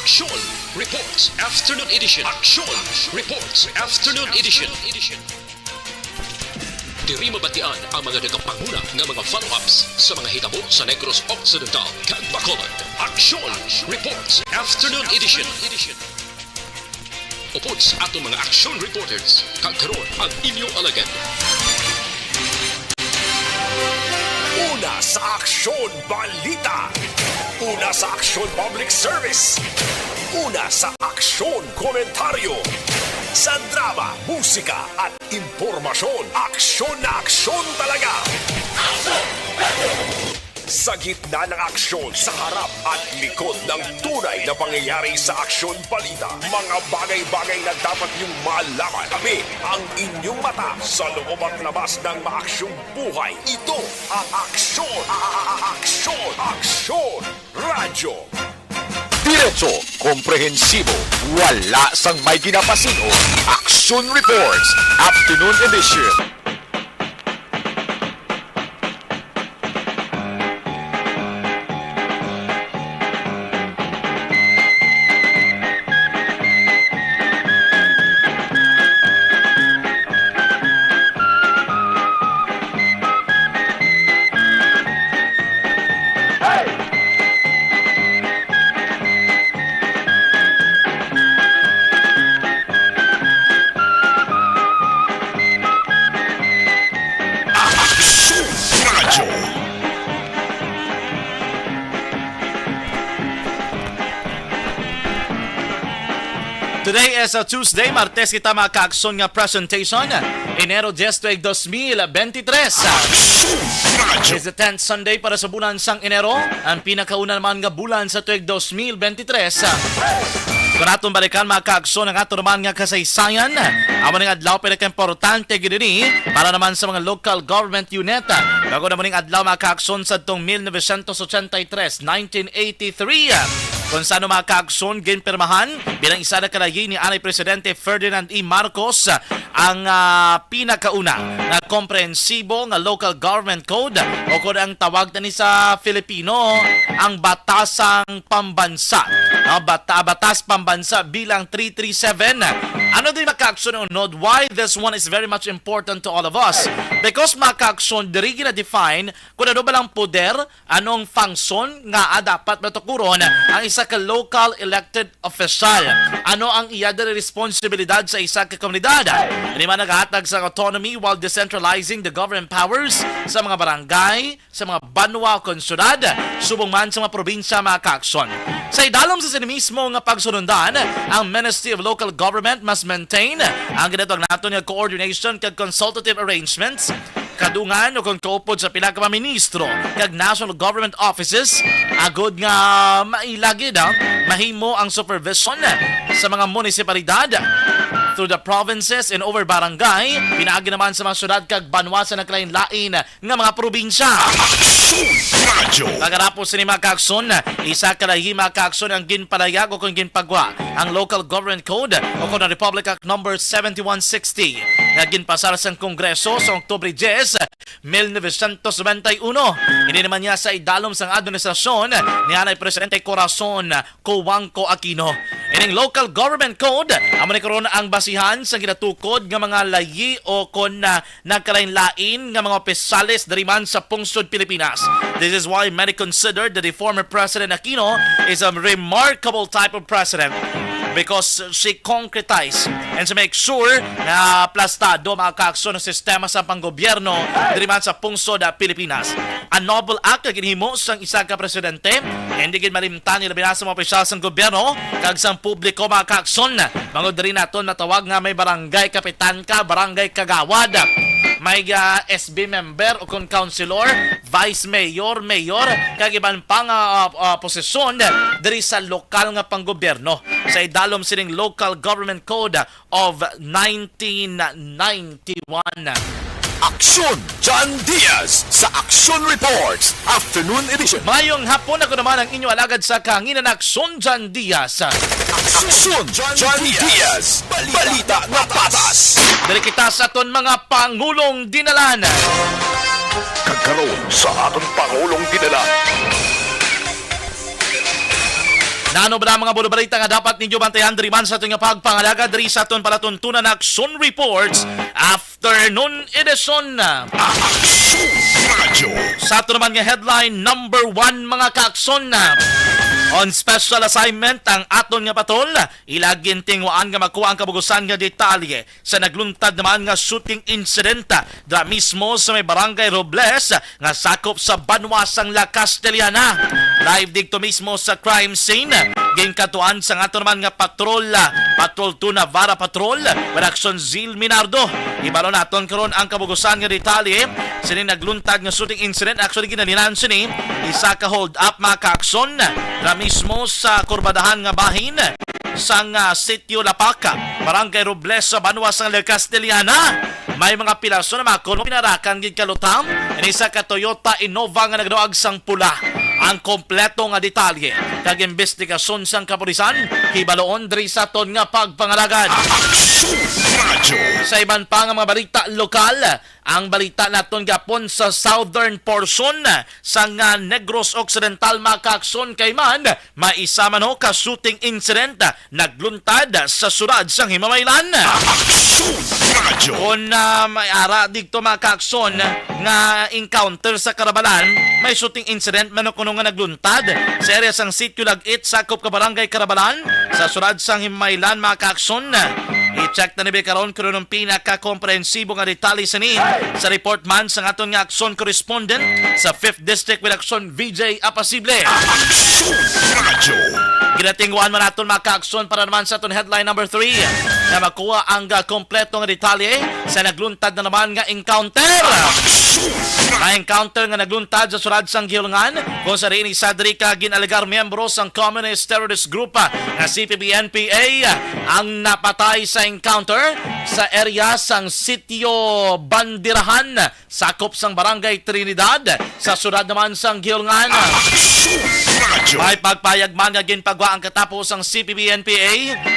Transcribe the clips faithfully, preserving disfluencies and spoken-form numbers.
Aksyon Reports Afternoon Edition. Aksyon Reports Afternoon Edition. Diri mabatian ang mga nagapanguna nga mga follow-ups sa mga hitabo sa Negros Occidental kag Bacolod. Aksyon Reports Afternoon Edition. Upod sa atong mga action reporters, kag karon ang inyo alagad. Una sa aksyon, balita. Una sa aksyon, public service. Una sa aksyon, komentaryo. Sa drama, musika, at impormasyon, aksyon na aksyon talaga. Sa gitna ng aksyon, sa harap at likod ng tunay na pangyayari sa aksyon balita, mga bagay-bagay na dapat niyong malaman. Kami ang inyong mata sa loob at labas ng maaksyong buhay. Ito ang aksyon, a-, a-, a-, aksyon, aksyon, radyo. Diretso, komprehensibo, wala sang may ginapasin-o. Action Reports, Afternoon Edition. Aksyon Radyo. Today is a Tuesday, Martes kita, mga kaakson, nga presentation, Enero diyes, tuig dos mil bentitres. Aksyon Radyo. It's the tenth Sunday para sa bulan sang Enero, ang pinakauna naman nga bulan sa tuig dos mil bentitres. Kung atong balikan, mga kaakson, ang ato naman nga kasaysayan, amo ning adlaw pinakaimportante gid ini para naman sa mga local government unit. Bago na mo ning adlaw, mga kaakson, sa tong mil novecientos ochenta y tres, nineteen eighty-three, kung saan, mga kaakson, ginpirmahan bilang isa na ka layi ni anay Presidente Ferdinand E. Marcos ang, ah, pinakauna nga komprehensibo nga local government code, o kon ang tawag tani sa Filipino, ang Batasang Pambansa, no? Bata-, Batas Pambansa bilang three three seven. Ano din, mga kaakson, ang unod? Why this one is very much important to all of us? Because, mga kaakson, diri gina-define kung ano ba lang poder, anong function nga, ah, dapat matukuron ang isa ka local elected official. Ano ang iya diri responsibilidad sa isa ka komunidad? Ini man nagahatag sa autonomy while decentralizing the government powers sa mga barangay, sa mga banwa o kon syudad, subong man sa mga probinsya, mga kaakson. Sa idalom sa sini mismo nga pagsunundan, ang Ministry of Local Government must maintain ang ginatawag naton nga coordination kag consultative arrangements kadungan o kon kaupod sa pila ka mga ministro kag national government offices, agod nga mailagid, ah, mahimo ang supervision sa mga munisipalidad through the provinces and over barangay, pinaagi naman sa mga syudad kag banwa sa nagkalain-lain nga mga probinsya. Aksyon Radyo. Pagkatapos sini, mga kaakson, isa ka layi, mga kaakson, ang ginpalayag o kon ginpagwa ang Local Government Code o kon ang Republic Act Number seventy-one sixty nga ginpasar sang Kongreso sa Oktubre diyes, mil novecientos noventa y uno. Ini naman niya sa idalom sang administrasyon ni anay Presidente Corazon Cojuangco Aquino. Ining Local Government Code amo ni karon ang basihan sa ginatukod nga mga layi o kon, ah, nagkalain-lain nga mga opisyales diri man sa pungsod Pilipinas. This is why many consider that the former President Aquino is a remarkable type of president because she concretized and she make sure nga plastado, mga kaakson, ang sistema sa panggobyerno diri man sa pungsod, ah, Pilipinas. Ang Noble Act nga ginhimo sang isa ka presidente, hindi gid malimtan ni labi na sa mga opisyal sang gobyerno kag sang publiko, mga kaakson. Bangod diri naton matawag nga may barangay kapitan ka, barangay kagawad, may, ah, S B member o kon councilor, vice mayor, mayor, kag iban pa nga, ah, ah, posisyon diri sa lokal nga panggobyerno. Sa idalom sining Local Government Code of nineteen ninety-one. Aksyon John Diaz sa Aksyon Reports Afternoon Edition. Mayong hapon, ako naman ang inyo alagad sa kahanginan, Aksyon John Diaz. Aksyon John Diaz, balita nga patas. Diri kita sa aton mga pangulong dinalan. Kag karon sa aton pangulong dinalan. Nano ba na mga bulubalita nga dapat ninyo bantayan diri man sa aton nga pagpangalagad diri sa aton palatuntunan na Aksyon Reports Afternoon Edition? Aksyon Radyo. Sa ato naman nga headline number one, mga kaakson, on special assignment ang aton nga patrol. Ila gintingwaan nga makuha ang kabugusan nga detalye sa nagluntad naman nga shooting incident dira mismo sa may Barangay Robles nga sakop sa banwa sang La Castellana. Live didto mismo sa crime scene, ginkadtuan sang aton naman nga patrol, Patrol two Navarra Patrol, with Action Zil Minardo. Ibalo naton karon ang kabugusan nga detalye sini nagluntad nga shooting incident. Actually, ginalinan sini isa ka hold up, mga kaakson, dira mismo sa kurbadahan nga bahin sang, ah, Sitio Lapaka, Barangay Robles, sa banwa sang La Castellana. May mga pilaso na makon pinarakan gid kalutang ini sa ka Toyota Innova nga nagdaog sang pula. Ang kompleto nga detalye kag imbestigasyon sang kapulisan, hibaloon diri sa aton nga pagpangalagad. Aksyon Radyo. Sa iban pa nga mga balita lokal, ang balita naton gapon sa southern portion sang, ah, Negros Occidental, mga kaakson, kay man may isa man ho ka shooting incident nagluntad sa sudad sang Himamaylan. Aksyon Radyo. Kon, ah, may ara didto, mga kaakson, nga encounter sa Karabalan, may shooting incident man kuno nga nagluntad sa area sang Sitio Lag-it, sakop ka Barangay Karabalan, sa sudad sang Himamaylan, mga kaakson. I-check na ni karon kung anong pinakakomprehensibo nga detalye sini sa report man sang aton nga aksyon correspondent sa Fifth District with Aksyon, V J Apasible. Aksyon Radyo. Ginatingguan man naton, mga kaakson, para naman sa aton headline number three, na makuha ang, ah, kompleto nga detalye sa nagluntad na naman nga encounter. Aksyon Radyo. May encounter nga nagluntad sa sudad sang Guiulangan, kung sa diin isa diri ka gin-alegar miyembro sang Communist Terrorist Group, ah, nga C P B N P A, ang napatay sa encounter sa area sang Sitio Bandirahan, sakop sang Barangay Trinidad, sa sudad naman sang Guiulangan. Aksyon Radyo. May pagpayag man nga ginpagwa ang katapo sang C P B N P A.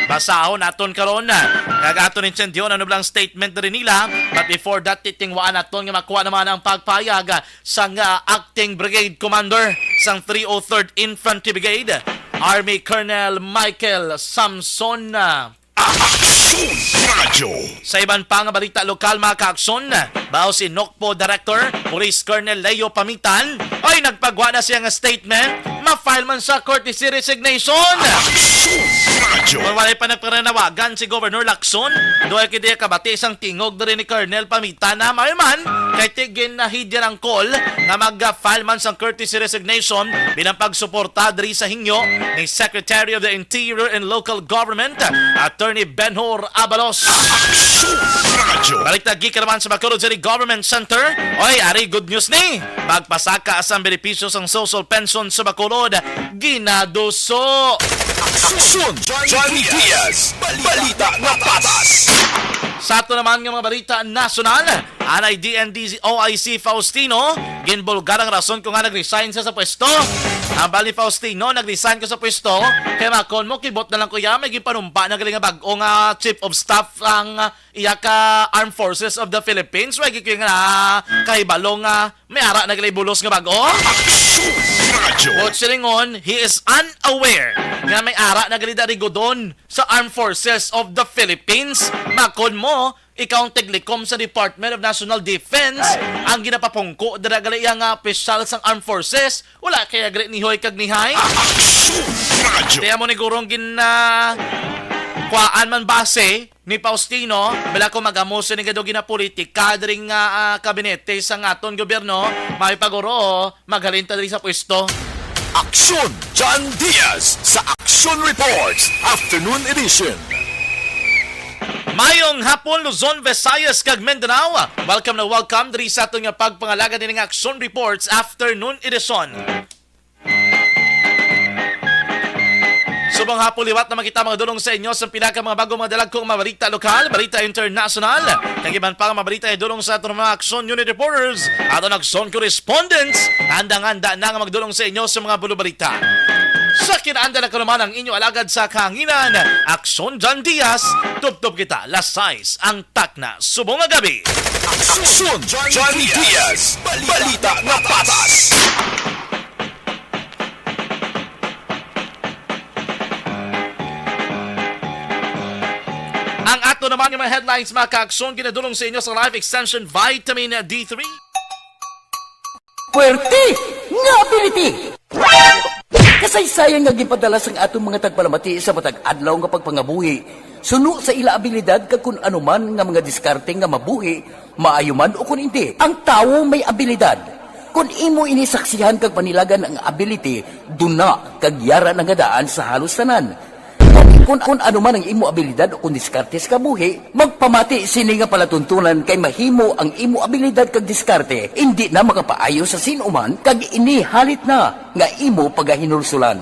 Basahon naton karon, kag aton intindihon ano bala ang statement diri nila. But before that, titingwaan naton nga makuha naman ang pagpayag sang, ah, Acting Brigade Commander sang three oh third Infantry Brigade, Army Colonel Michael Samson, ah, Aksyon Radyo. Sa iban pa nga balita lokal, mga kaakson, baos si Nocpo Director Police Colonel Leo Pamitan, ay nagpagwa na siya nga statement, ma-file man sa courtesy resignation. Aksyon Radyo. Kung wala pa nagpananawagan si Governor Lacson, duha kay diya kabati sang tingog diri ni Colonel Pamitan na may man kay tigin na hidyan ang call nga mag-file man sang courtesy resignation bilang pagsuporta diri sa hingyo ni Secretary of the Interior and Local Government, Attorney Benhur Abalos. Aksyon Radyo. Balik ta gikan naman sa Bacolod City Government Center. Oy, ari good news ni. Magpasaka sang benepisyo sang social pension sa Bacolod, ginaduso. Aksyon Johnny Diaz, balita nga patas. Sa ato naman nga mga balita nasyonal, anay D N D O I C Faustino, ginbulgar ang rason kung nga nag-resign siya sa pwesto. Hambal ni Faustino, nag-resign ko sa pwesto kay makon mo kibot na lang ko ya, may ginpanumpa na gali nga bag-o nga chief of staff ang, ah, iya ka Armed Forces of the Philippines. Way gid ko nga kahibalo nga may ara na gali bulos nga bag-o. Aksyon Radyo. But silingon, he is unaware nga may ara na gali da rigodon sa Armed Forces of the Philippines. Makon mo, ikaw ang tiglikom sa Department of National Defense, ang ginapapungko dira gali iya nga opisyal sang Armed Forces, wala kaya gali ni Hoy kag ni Hay? Aksyon Radyo. Kaya mo ni gurong gin, ah, kuwaan man base ni Faustino, bala ko mag-amo sini nga daw ginapolitika diri nga, ah, kabinete sa aton gobyerno, may paguro, maghalin ta diri sa pwesto. Aksyon John Diaz sa Aksyon Reports Afternoon Edition. Mayong hapon, Luzon, Visayas, kag Mindanao. Welcome na welcome diri sa aton nga pagpangalagad ini nga Aksyon Reports Afternoon Edition. Subong hapon liwat na makita mga dulong sa inyo sa pila ka mga bago mga dalagkong mga balita lokal, balita internasyonal, kag iban pa nga mga balita idulong sa aton mga Aksyon Unit Reporters, aton Aksyon Correspondents, handang-handa na nga magdulong sa inyo sa mga bulubalita. Sa kinaanda na kanuman ang inyo alagad sa kahanginan, Aksyon John Diaz, tubtob kita, las sais ang takna subong nga gabi. Aksyon Johnny Diaz, balita nga patas. Mga headlines, mga kaakson, ginadulong sa inyo sa Life Extension Vitamin D three. Puwerte nga ability! Kasaysayan nga ginpadala sang atong mga tagpalamati sa matag adlaw nga pagpangabuhi, suno sa ila abilidad kag kun ano man nga mga diskarte nga mabuhi, maayo man o kun indi. Ang tawo may abilidad. Kun imo ini saksihan kag panilagan ang ability, duna kag yara na nga daan sa halos tanan. Kung, kung ano man ang imo abilidad o kung diskarte sa kabuhi, magpamati sini nga palatuntunan kay mahimo ang imo abilidad kag diskarte indi na makapaayo sa sin-o man kag ini halit na nga imo pagahinulsulan.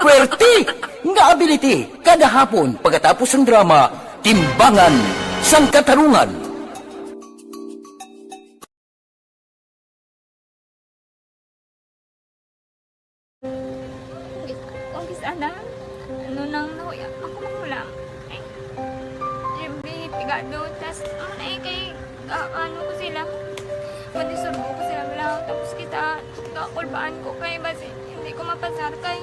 Puwerte nga ability kada hapon pagkatapos sang drama, Timbangan sang Katarungan. Kung kis-, kung kis-, ana, ano nang nahuya, ako mahulam. Ay, Jimmy, pigado, tas, ano na eh, kay, ah, ano ko sila, madisturbo ko sila, wala, tapos kita, kakulbaan ko, kay basi, hindi ko mapasar, kay,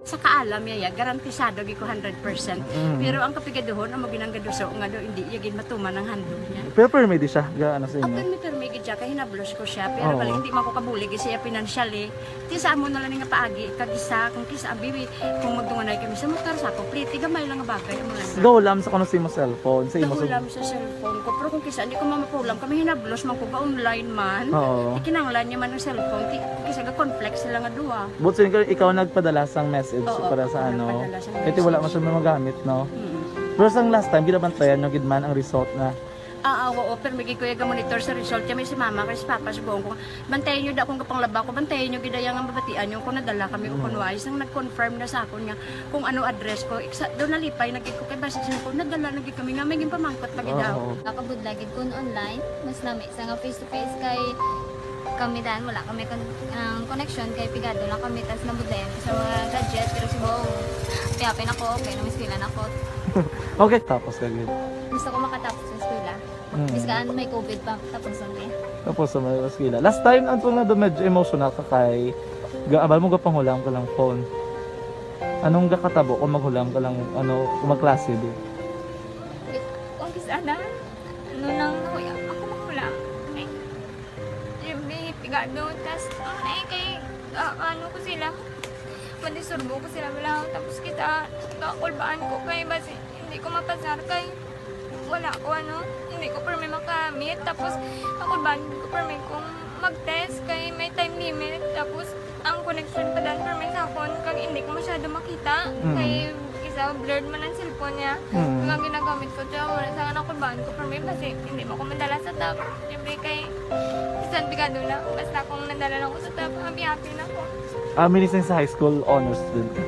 Sa kaalam niya, ya, garantisado gid ko hundred percent. Mm. Pero ang kapigaduhon, amo ginang gaduso nga do, hindi iya gid matuman ang handog niya. Pero permi di siya, ga, ano sa inyo? Apan may permi gid siya, kay hinablos ko siya. Pero Oo. bali, hindi man ko kabulig siya financially. Ti sa amo na lang nga paagi, kag isa, kung kisa, abi, kung magdunganay kami sa motor, sa ako, pliti, gamay lang nga bagay, amo lang. Gahulam sa kuno sa imo cellphone, sa imo Gahulam sa cellphone ko. Pero kung kisa, hindi ko mamapulam, kami hinablos man ko, ga-online man. Oo. Ikinanglan niya man ang cellphone, ti, kisa ga-conflict sila nga duha. But so, ikaw, ikaw nagpadala sang message Oo, para sa ako ano? nagpadala sang Kaya wala message. man siya magamit, no? Mm. Pero sang last time, ginabantayan nyo gid man ang result na? Ah, ah, oo, pero may gid ko iya ga-monitor sa result. Kami si mama, kay si papa, subong ko. Bantayan nyo da kung kapanglaba ko, bantayan nyo gid iya nga mabatian nyo kung nadala kami o Mm. kung wa. Isang nag-confirm na sa akon nga kung ano address ko. Iksa, doon nalipay na gid ko kay basi siya ko, nadala na gid kami nga may ginpamangkot pa gid Oo. daw. Nakabudlay gid kun online, mas nami sa nga face to face kay kami dan, wala kami kon-, ang connection kay pigado lang kami, tas nabudlayan ko sa mga gadget, pero si Bong, kaya pa na ko, okay, nang eskwela na ko. Okay, tapos ka gid. Gusto ko makatapos sa eskwela. Mm. Biskan may covid pa, tapos ang eh. Tapos sa mga eskwela. Last time, ang tunga do medyo emotional ka kay ga-, abal mo gapanghulam ka lang phone. Anong gakatabo kung maghulam ka lang, ano, kung magklase di? Kung kis-, ana, ano nang nahuya, ako mahulam. Ay, Jimmy, pigado, tas, ano na eh, kay, ah, ano ko sila, madisturbo ko sila, wala, tapos kita, kakulbaan ko, kay basi, hindi ko mapasar, kay, wala ko, ano, hindi ko permi makamit, tapos, kakulbaan ko permi kung mag-test, kay may time limit, tapos, ang connection pa dan permi sa akon, kag hindi ko masyado makita, Mm. kay, isa, blurred man ang cellphone niya, Mm. kag ang ginagamit ko, tiyo, wala sa akin, kakulbaan ko permi, basi, hindi mo ko madala sa top. Siyempre, kay bisan pigado na ako, basta kung nadala lang ko sa top, happy-happy na ako. Ah, minising sa high school, honor student ka?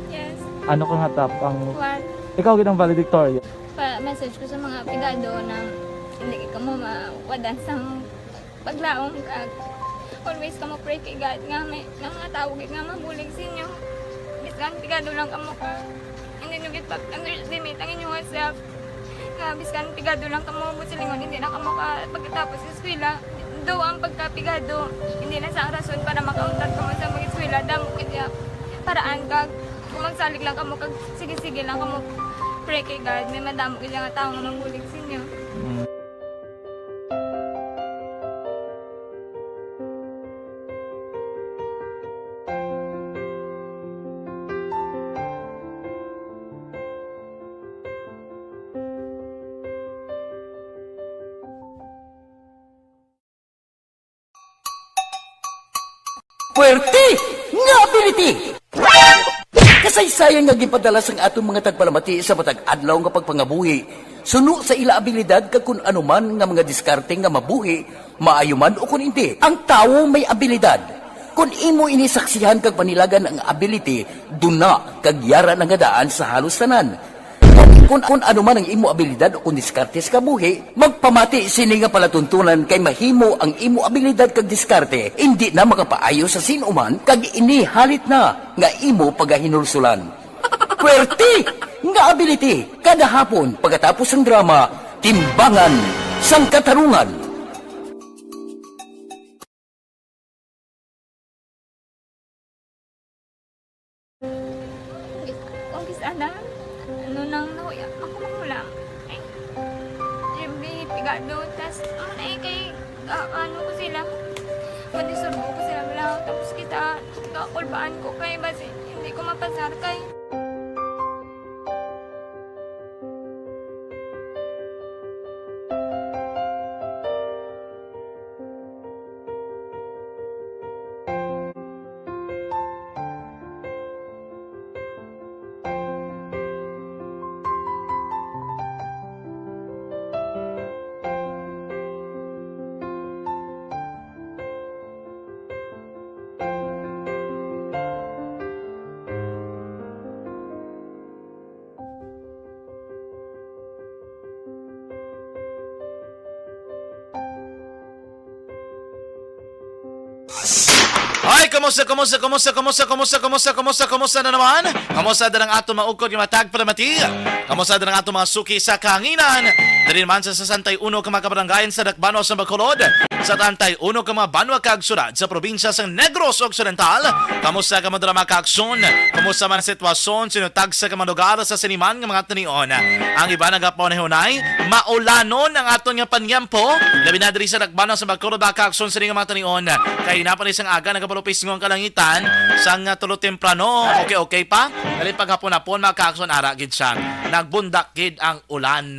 Yes. Ano ka nga top ang One. Ikaw gid ang valedictorian? Pa-message ko sa mga pigado na hindi ka mo mawadan sang paglaom kag always ka mo pray kay God nga may, nga mga tawo gid nga mabulig sa inyo. Bisan pigado lang kamo ka, hindi nyo gid pag-underestimate ang inyong self. Nga biskan pigado lang kamo, buot silingon, hindi na kamo ka pagkatapos sa eskwela. Daw ang pagkapigado, hindi na sa rason para makauntat kamo sa mag-eskwela. Damo gid ya paraan kag kung magsalig lang kamo kag sige-sige lang kamo Pray kay God, may madamo gid nga tawo nga mabulig sa inyo. Mm. Puwerte nga ability! Kasaysayan nga ginpadala sang aton mga tagpalamati sa matag adlaw nga pagpangabuhi, suno sa ila abilidad kag kun ano man nga mga diskarte nga mabuhi, maayo man o kun indi. Ang tawo may abilidad. Kun imo ini saksihan kag panilagan ang ability, duna kag yara na nga daan sa halos tanan. Kung, kung ano man ang imo abilidad o kung diskarte sa kabuhi, magpamati sini nga palatuntunan kay mahimo ang imo abilidad kag diskarte indi na makapaayo sa sin-o man kag ini halit na nga imo pagahinulsulan. Puwerte nga ability kada hapon pagkatapos sang drama, Timbangan sang Katarungan. Kung kis ana, ano nang nahuya, ako magulang. Ay, Jimmy, pigado, tas, ano na eh, kay, ah, ano ko sila, madisurbo ko sila lang. Tapos kita, kakulbaan ko kay, basi, hindi ko mapasar kay. Ay, kamusta, kamusta, kamusta, kamusta na naman? Kamusta din ang ato mga ukod nga matag palamati? Kamusta din ang ato mga suki sa kahanginan? Diri naman sa sesenta y uno ka mga kabaranggayan sa Dakbanos sa Bacolod, sa treinta y uno ka mga banwa kag syudad sa probinsya sang Negros Occidental. Kamusta kamo dira, mga kaaksyon? Kamusta man ang sitwasyon sa inyo tagsa ka mga lugar sa sini man nga mga tanion? Ang iban nagapaunay-hunay, maulanon ang aton nga panyempo, labi na diri sa Dakbanos sa Bacolod, mga kaaksyon, sini nga mga tanion. Kay napa ni sang aga nagapalupisngo ang kalangitan, sang, ah, tulo temprano, okay-okay pa. Dali paghapon-hapon, mga kaaksyon, ara gid siya. Nagbundak gid ang ulan.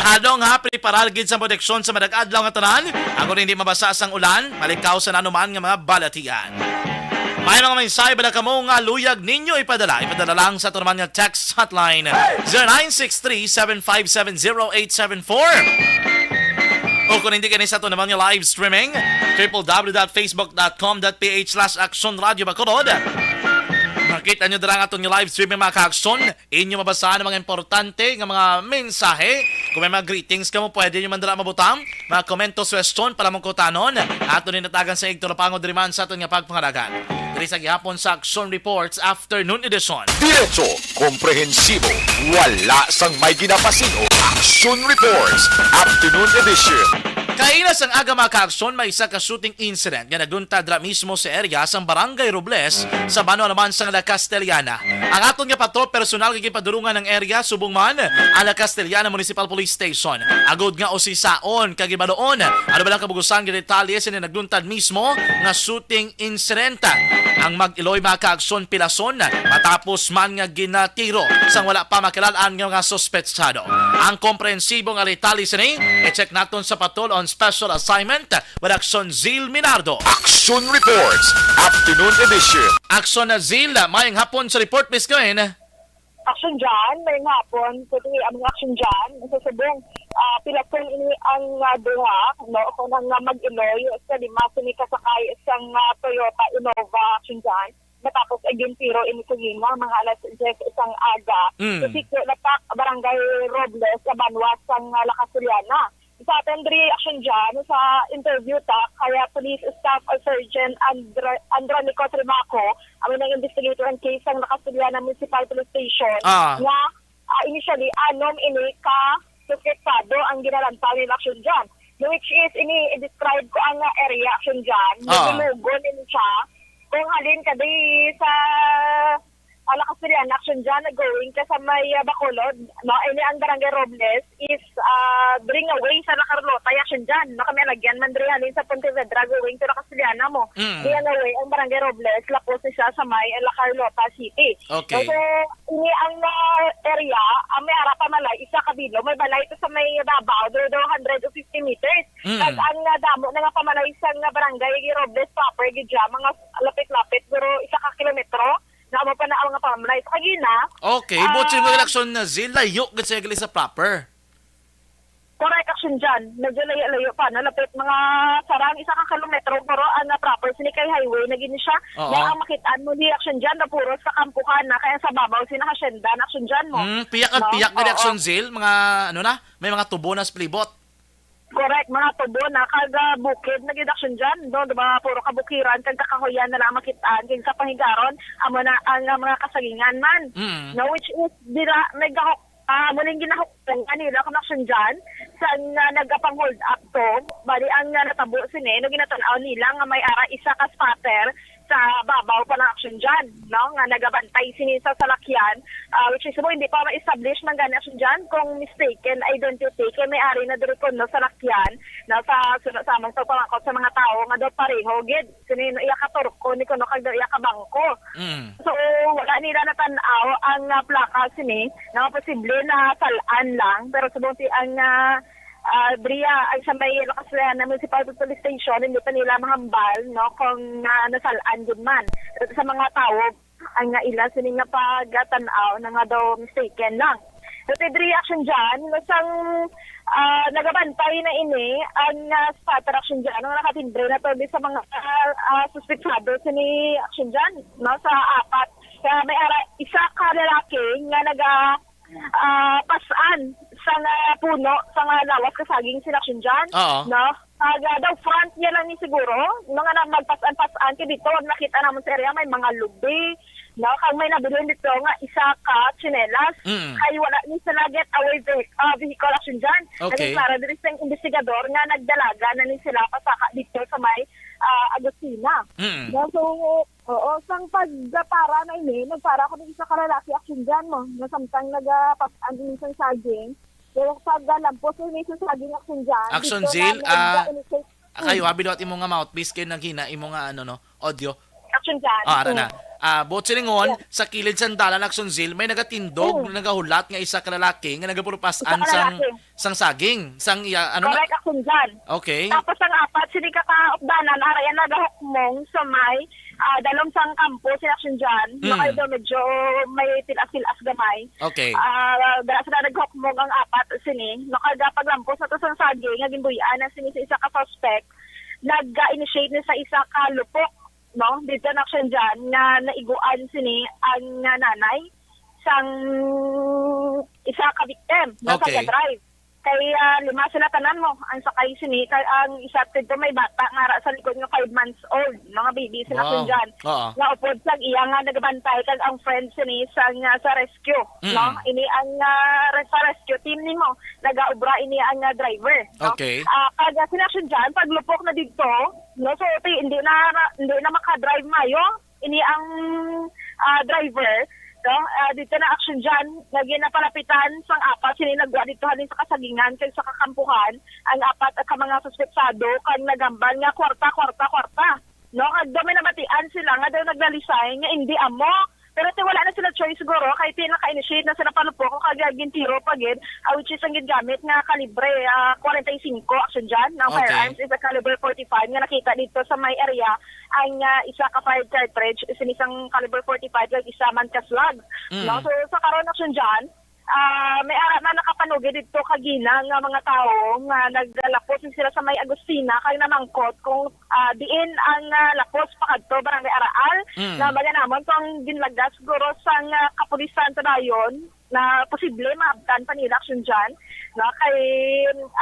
Adong ha, preparar gid sa proteksyon sa madag adlaw nga tanan. Agon hindi mabasa sang ulan, malikaw sa nanuman nga mga balatian. May mga mensahe ba na kamo nga luyag ninyo ipadala? Ipadala lang sa aton man nga text hotline, zero nine six three, seven five seven, zero eight seven four. O kung hindi kini sa aton naman nga live streaming, triple w dot facebook dot com dot p h slash aksyon radio bacolod. Makita nyo dira ang aton nga live streaming, mga kaaksyon. Inyo mabasaan ang mga importante nga mga mensahe. Kung may mga greetings kamo, pwede nyo man dira mabutang. Mga komento, suwestyon, palamungkutanon, aton ni natagan sa igtulapangod diri man sa aton nga pagpangalagan. Diri sa gihapon sa Aksyon Reports Afternoon Edition. Diretso, komprehensibo, wala sang may ginapasin-o. Aksyon Reports Afternoon Edition. Kaina sang aga, mga kaaksyon, may isa ka shooting incident nga nagluntad dira mismo sa area sang Barangay Robles sa banwa naman sang La Castellana. Ang aton nga patrol personal nga ginpadulungan ang area subong man ang La Castellana Municipal Police Station, agud nga usisaon kag ibaluon ano ba lang kabugusan nga detalye sini nagluntad mismo nga shooting incident. Ang mag-iloy, mga kaaksyon, pilason matapos man nga ginatiro sang wala pa makilal-an nga mga suspetsado. Ang komprehensibo nga detalye sini i-check naton sa patrol on special assignment with Aksyon Zil Minardo. Action Reports, Afternoon Edition. Aksyon na Zil, mayang hapon sa report, Miss Gwen. Action John, mayang hapon. Kundi ang mga Action John, sa subong, ah, pilason ini ang, ah, duha, no? Kung ang, ah, mag-iloy sa lima sini kasakay sang, ah, Toyota Innova, Action John. Matapos ay gintiro ini kanina, mga alas diyes sang aga. Mm. Sa Sitio Lapak, Barangay Robles, sa banwa sang, ah, La Castellana. Sa aton diri, Action John, sa interview ta kaya Police Staff Sergeant Andra-, Andronicos Rimaco, amo nang investigator ang case sang La Castellana Municipal Police Station, Ah. nga, ah, initially, anom ini ka suspetsado ang ginalantaw ni Action John. Which is, ini i-describe ko ang, ah, area, Action John. Ah. Nagulugon ini siya. Kung halin ka di sa ala Castellana, Action Jan, going ka sa may, ah, Bacolod, no? Ini ang Barangay Robles is, ah, diri nga way sa La Carlota, Action Jan, no? Kami alagyan man diri halin sa Pontevedra, going to La Castellana mo. Mm. Diri nga way ang Barangay Robles, lapos ni siya sa may La Carlota City. Okay. So, ini ang, ah, area, ang may ara pa malay, isa ka bilo, may balay ito sa may babaw, diri daw hundred fifty meters. Mm. Kag ang, ah, damo na nga pamalay sa nga barangay, Robles proper, gid siya, mga lapit-lapit, pero isa ka kilometro. Nga mo pa na ang mga pamlay sa Kagina. Okay, ah, Boching mo eleksyon na Zil, layo gid sa Iglesia proper. Correct, Action Jan. Medyo layo-layo pa, no? Lapit mga sarang isa ka kilometro, pero ang, ah, proper sini kay highway na gini siya. Oo. Na ang makitaan mo ni Action Jan, na puro sa kampuhan na, kaya sa babaw sina hacienda na Action Jan mo. Mm, piyak ang No? piyak nga Oo. Action Zil, mga ano na, may mga tubo na sa palibot. Correct, mga tubo na kag, ah, bukid na gid Action Jan, no? Diba, puro kabukiran kag kakahuyan na lang makitaan kag sa pahigaron amo na ang, ah, mga kasagingan man. Mm. No, which is dira may gahok ah, muling ginahukman nila kung Action Jan sa nga nagapang-hold up to. Bali ang, ah, natabo sini, no, ginatan-aw nila nga may ara isa ka spotter sa babaw pa ng Action Jan, no, nga nagabantay sini sa salakyan, ah, which is mo hindi pa ma-establish man gani Action Jan kung mistaken identity kay may ari na diri kuno salakyan na sa suno sa among pagpamangkot sa mga tawo nga daw pareho gid sini no iya ka turko ni kuno kag daw iya ka bangko. Mm. So wala nila natan-aw ang, ah, plaka sini nga posible na salan lang, pero subong ti ang, ah, ah, Bria ay sa may Lacaslana Municipal Police Station, hindi pa nila mahambal, no, kung, ah, nasalan gid man. Pero sa mga tawo, ang nga ila sini nga pagatan-aw na nga daw mistaken lang. So, ti Bria Action Jan, no, sang, ah, nagabantay na ini ang, ah, spotter Action Jan, ang nakatimbre na to di sa mga, ah, ah, suspetsado sini Action Jan, no, sa apat. Kaya may ara, isa ka lalaki nga naga, ah, pasan sa nga puno, sa nga lawas ka saging si Action Jan, Oo. no? Pag, ah, daw front niya lang ni siguro, no, nga na magpasan-pasan kay dito, wag nakita namon sa area, may mga lubi, no? Kag may nabilin dito nga isa ka tsinelas, Mm. kay wala ni sila get away vehi-, ah, vehicle Action Jan. Okay. Naging klaro diri sa investigador nga nagdalaga na ni sila pasaka dito sa may, ah, Agustina. Mm. No, so, Oo, sang pagpara na ini, nagpara ko ng isa ka lalaki Action Jan mo, na samtang nagapas-an ini sang saging. Pero pag, ah, lampos ini sa saging Action Jan, Action dito Zil, na ah, nag-initiate. Ah, kayo, abi liwat imo nga mouthpiece kay naghina imo nga ano, no, audio. Action Jan. Ah, ara na. Mm. Ah, buot silingon, Yeah. sa kilid sang dalan Action Zil, may nagatindog, Mm. nagahulat nga isa ka lalaki nga nagapurupas-an Isa ka sang, lalaki. sang saging, sang iya, ano na? Correct, Action Jan. Okay. Tapos ang apat, sini ka kaupdanan, ara yan nagahukmong sa may ah, dalom sang kampo si Action Jan, Mm. nga kayo daw medyo may tilas-tilas gamay. Okay. Ah, dala sila naghukmong ang apat sini, no, kag paglampos nato sang saging nga ginbuy-an na sini sa isa ka suspect, nag-initiate ni sa isa ka lupok, no, dito na Action Jan nga naiguan sini ang, ah, nanay sang isa ka victim, no, sa Okay. drive. Kay, ah, lima sila tanan mo ang sakay sini, kay ang isa dito may bata nga ara sa likod nga five months old, mga baby sila Wow. Action Jan. Oo. Nga upod sa iya nga nagabantay kag ang friend sini sa nga sa rescue, Mm. no? Ini ang, ah, re-, sa rescue team nimo, nagaobra ini ang, ah, driver, no? Okay. Ah, kag, ah, sila Action Jan, paglupok na dito, no? So, ti-, hindi na, hindi na makadrive mayo. Ini ang, ah, driver, no? Ah, dito na Action Jan, nga ginapalapitan sang apat sini nagwa dito halin sa kasagingan kag sa kakampuhan, ang apat ka mga suspetsado kag nagambal nga kwarta, kwarta, kwarta. No, kag daw may nabatian sila nga daw naglalisay nga indi amo. Pero ti wala na sila choice siguro kay ti naka-initiate na sila palupok kag gintiro pa gid, ah, which is ang gingamit nga kalibre, ah, forty-five Action Jan, ang Okay. firearms is a caliber forty-five nga nakita dito sa may area ang, ah, isa ka fired cartridge, sini sang caliber forty-five kag isa man ka slug. Mm. No? So, sa karon Action Jan, ah, may ara na nakapanugid dito kagina nga mga tawo nga naglapos sila sa may Agustina kag namangkot kung, ah, diin ang, ah, lapos pakadto Barangay Araal Mm. na baga namon kung ginlagas siguro sang, ah, kapulisan sa dayon na posible maabtan pa nila Action Jan, no? Kay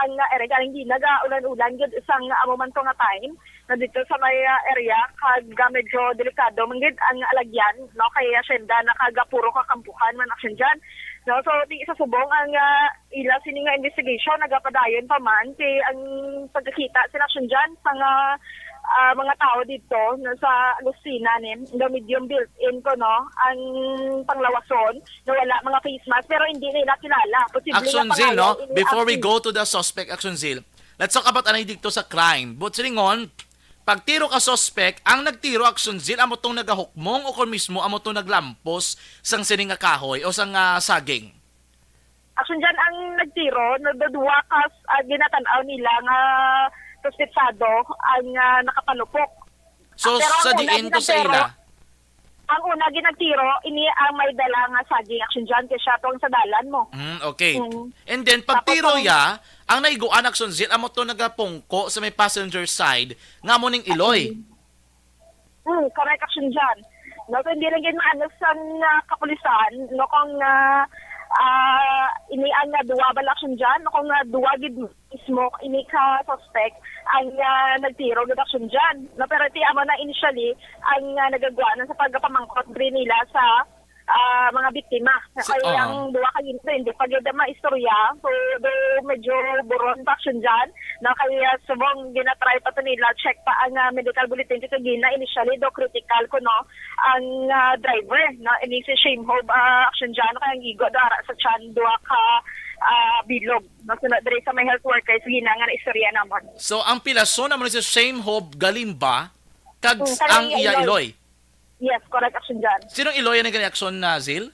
ang, ah, area galing ginag-, ah, ulan-ulan gid sang amo man to nga time na dito sa may, ah, area kag, ah, medyo delikado man gid ang alagyan, no? Kay asyenda na kag, ah, puro kakampuhan man Action Jan, no? So, di sa subong ang, ah, ila sini nga investigation nagapadayon pa man kay ang pagkakita sila Action Jan sa nga ah, mga tao dito no, sa Lucena ni, the medium built-in ko no, ang panglawason na wala mga face mask pero hindi nila kilala. Posible Action nga Zil, pangalan no? Ini Before we Action. Go to the suspect, Action Zil, let's talk about anay dito sa crime. But silingon, pagtiro ka suspect, ang nagtiro Action Zil amo tong nagahukmong o kon mismo amo tong naglampos sang sining nga kahoy o sang ah, saging? Action dyan ang nagtiro, nadadwa ka uh, ginatanaw nila nga suspetsado ang uh, nakapanupok. So, Pero ang sa una, diin ko sa ginagtiro, ila? Ang una ginagtiro, ini ang may dala nga saging action dyan, kaya siya to ang sa dalan mo. Mm, okay. Mm. And then, pagtiro Tapos, ya, ang naiguan action zil, amo to nagapungko sa may passenger side, nga mo ning iloy. Mm. Hmm, correct action dyan. No, so hindi lang gid maano sang ah, kapulisan, no, kung ah, ah, ini ang ah, duwa bala action dyan, no, kung ah, duwa gid mismo ini ka suspect ang ah, nagtiro gid action dyan. No, pero ti amo na initially ang ah, nagagwa na sa pagpamangkot diri nila sa ah, mga biktima. Si- Kay oo. Ang duha ka ginto, hindi pa gyud maistorya. So, do medyo buron pa action dyan. Na kay ah, subong ginatry pa to nila, check pa ang ah, medical bulletin. Kasi gina initially do critical ko, no, ang ah, driver, no, ini si Shame Hob ah, action dyan. Kaya ang igo do ara sa tiyan, duha ka ah, bilog. No, so, na, diri sa may health workers, gina nga naistorya namon. So, ang pilason naman si Shame Hob Galimba, kag Mm, ang kaya iya iloy. Iloy. Yes, correct, action dyan. Sinong iloy ang gani action na, Zil?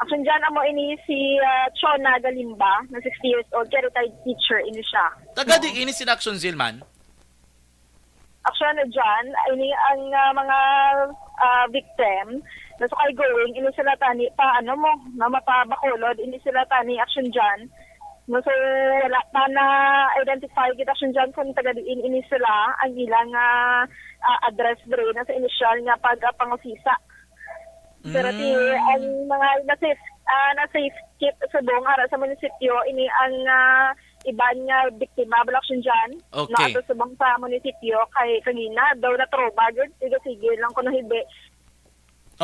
Action dyan, amo ini si ah, Chona Galimba, na sixty years old, kaya retired teacher ini siya. Taga di ini sila action, Zil, man? Action na dyan, ini ang ah, mga ah, victim, na sa kay going, ini sila tani pa, ano mo, na mapabakulod, ini sila tani action dyan. No, so, wala pa na identify kita action dyan kung taga diin ini sila, ang ilang ah, ah, address diri na sa initial nga pagpangusisa. Pero ti Mm. ang mga na-safe, ah, na-safe keep subong ara sa munisipyo, ini ang ah, iban nga biktima bala action dyan. Okay. No, ato subong sa munisipyo kay kagina daw na trauma gyud, sige sige lang kuno hibi.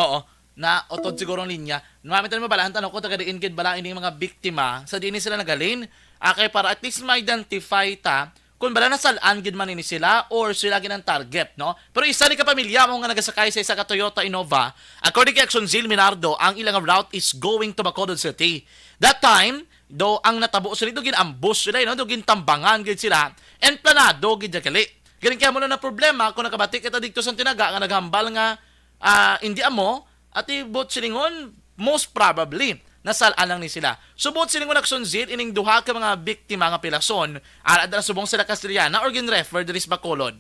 Oo. Na utod siguro ang linya. Mami, tayo mabalaan tanaw ko taga diin gid bala ining mga biktima sa diin sila nagalin. Ah, kay para at least ma-identify ta kung bala nasal-an gid man ini sila or sila gid ang target, no? Pero isa ni ka pamilya mo nga nagasakay sa isa ka Toyota Innova. According kay Action Zil Minardo, ang ilang route is going to Bacolod City. That time, do ang natabo sila, do gin-ambush sila, no? Do gintambangan gid sila. And planado gid ya gali. Galing kaya mo na na problema kung nakabati kita dito sa tinaga nga naghambal nga ah, hindi amo, ati buot silingon, most probably, nasal-an lang ni sila. So, buot silingon, Action Zil, ining duha ka mga biktima nga pilason, ara dala subong sila Castellana or gin-refer diri sa Bacolod?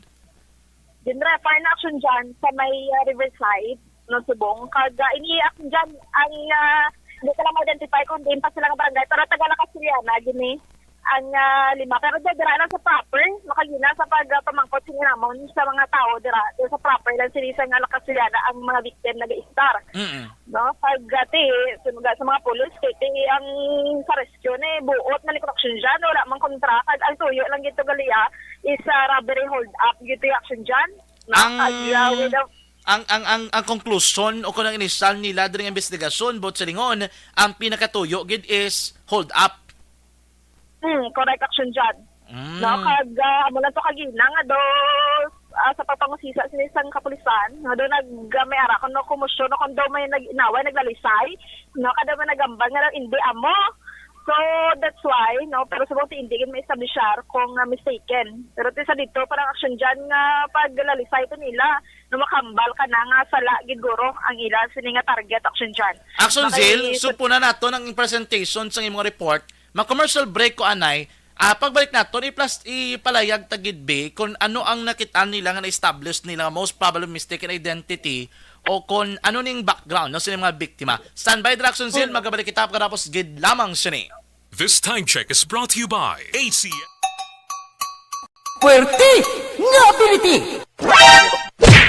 Gin-refer na action dyan sa may ah, Riverside, no, subong. Kag ah, ini action dyan, ang ah, hindi ko lang ma-identify kung diin pa sila nga barangay, pero taga la Castellana, gini. Ang ah, lima. Pero dira lang sa proper, makagina sa pagpamangkot sa namon sa mga tao dira. Dira sa proper lang sila sa nga la Castellana ang mga victim nag-istar. Mm-mm. No? Pag ati, sa mga, sa mga pulis, kay ti ang sa rescue ni buot na likod action dyan, wala mang kontra. Kag ang tuyo lang gito gali ah, is ah, robbery hold up gito yung action dyan. No? Ang Kag, ah, with the ang ang ang ang conclusion o kung ang initial nila diri nga investigasyon, buot silingon, ang pinakatuyo gid is hold up. Hmm, correct action dyan. Mm. No, kag ah, amo lang to kagina nga do ah, sa pagpangusisa sini sang kapulisan, nga do nag ah, may ara kuno komosyon, no, kung daw may nag-inaway, naglalisay, no, kada may nagambal nga daw hindi amo. So that's why, no, pero subong ti hindi gid ma-establishar kung ah, mistaken. Pero ti sa dito parang action dyan nga paglalisay to nila, no, makambal ka na nga sala gid guro ang ila sini nga target action dyan. Action Makay- Zil, sumpunan nato ang presentation sa imong report. Ma-commercial break ko anay. Ah, pagbalik naton, i-plus, ipalayag ta gid, bi, kung ano ang nakit-an nila nga na-establish nila nga most probably mistaken identity o kung ano ning background, no, sini mga biktima. Standby, Draxon Zil, magabalik kita pagkatapos gid lamang sini. This time check is brought to you by A C. Puwerte nga ability!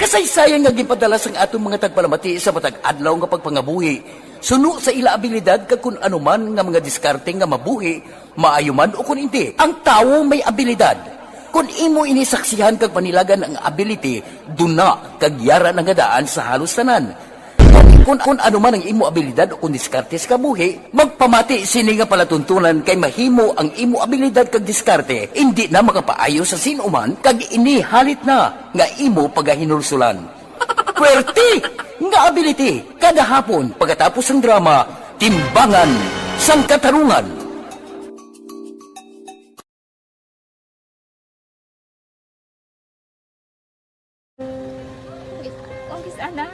Kasaysayan nga ginpadala sang aton mga tagpalamati sa matag adlaw nga pagpangabuhi, suno sa ila abilidad kag kun ano man nga mga diskarte nga mabuhi, maayo man o kun indi. Ang tawo may abilidad. Kun imo ini saksihan kag panilagan ang ability, duna kag yara na nga daan sa halos tanan. Kon Kung, kung ano man ang imo abilidad o kung diskarte sa kabuhi, magpamati sini nga palatuntunan, kay mahimo ang imo abilidad kag diskarte indi na makapaayo sa sin-o man, kag ini halit na nga imo pagahinulsulan. Puwerte nga ability, kada hapon pagkatapos sang drama, Timbangan sang Katarungan. Kung kis-, ana,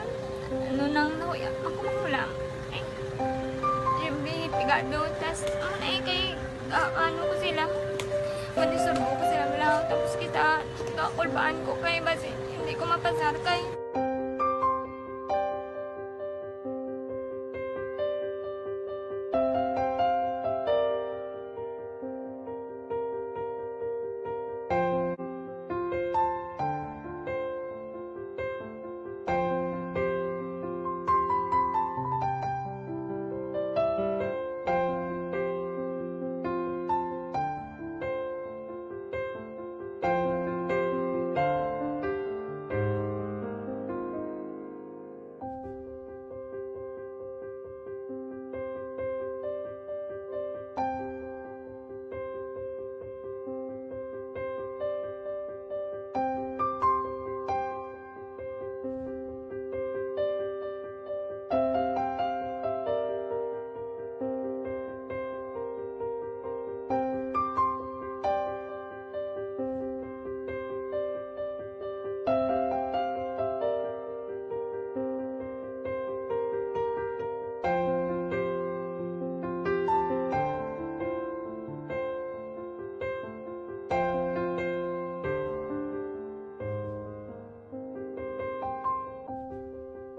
ano nang nahuya, ako magulang. Eh, yung pigado, tas, ano na eh, kay, ah, ano ko sila, manisurbo ko sila, wala, tapos kita, kakulbaan ko kay, basi, hindi ko mapasar kay.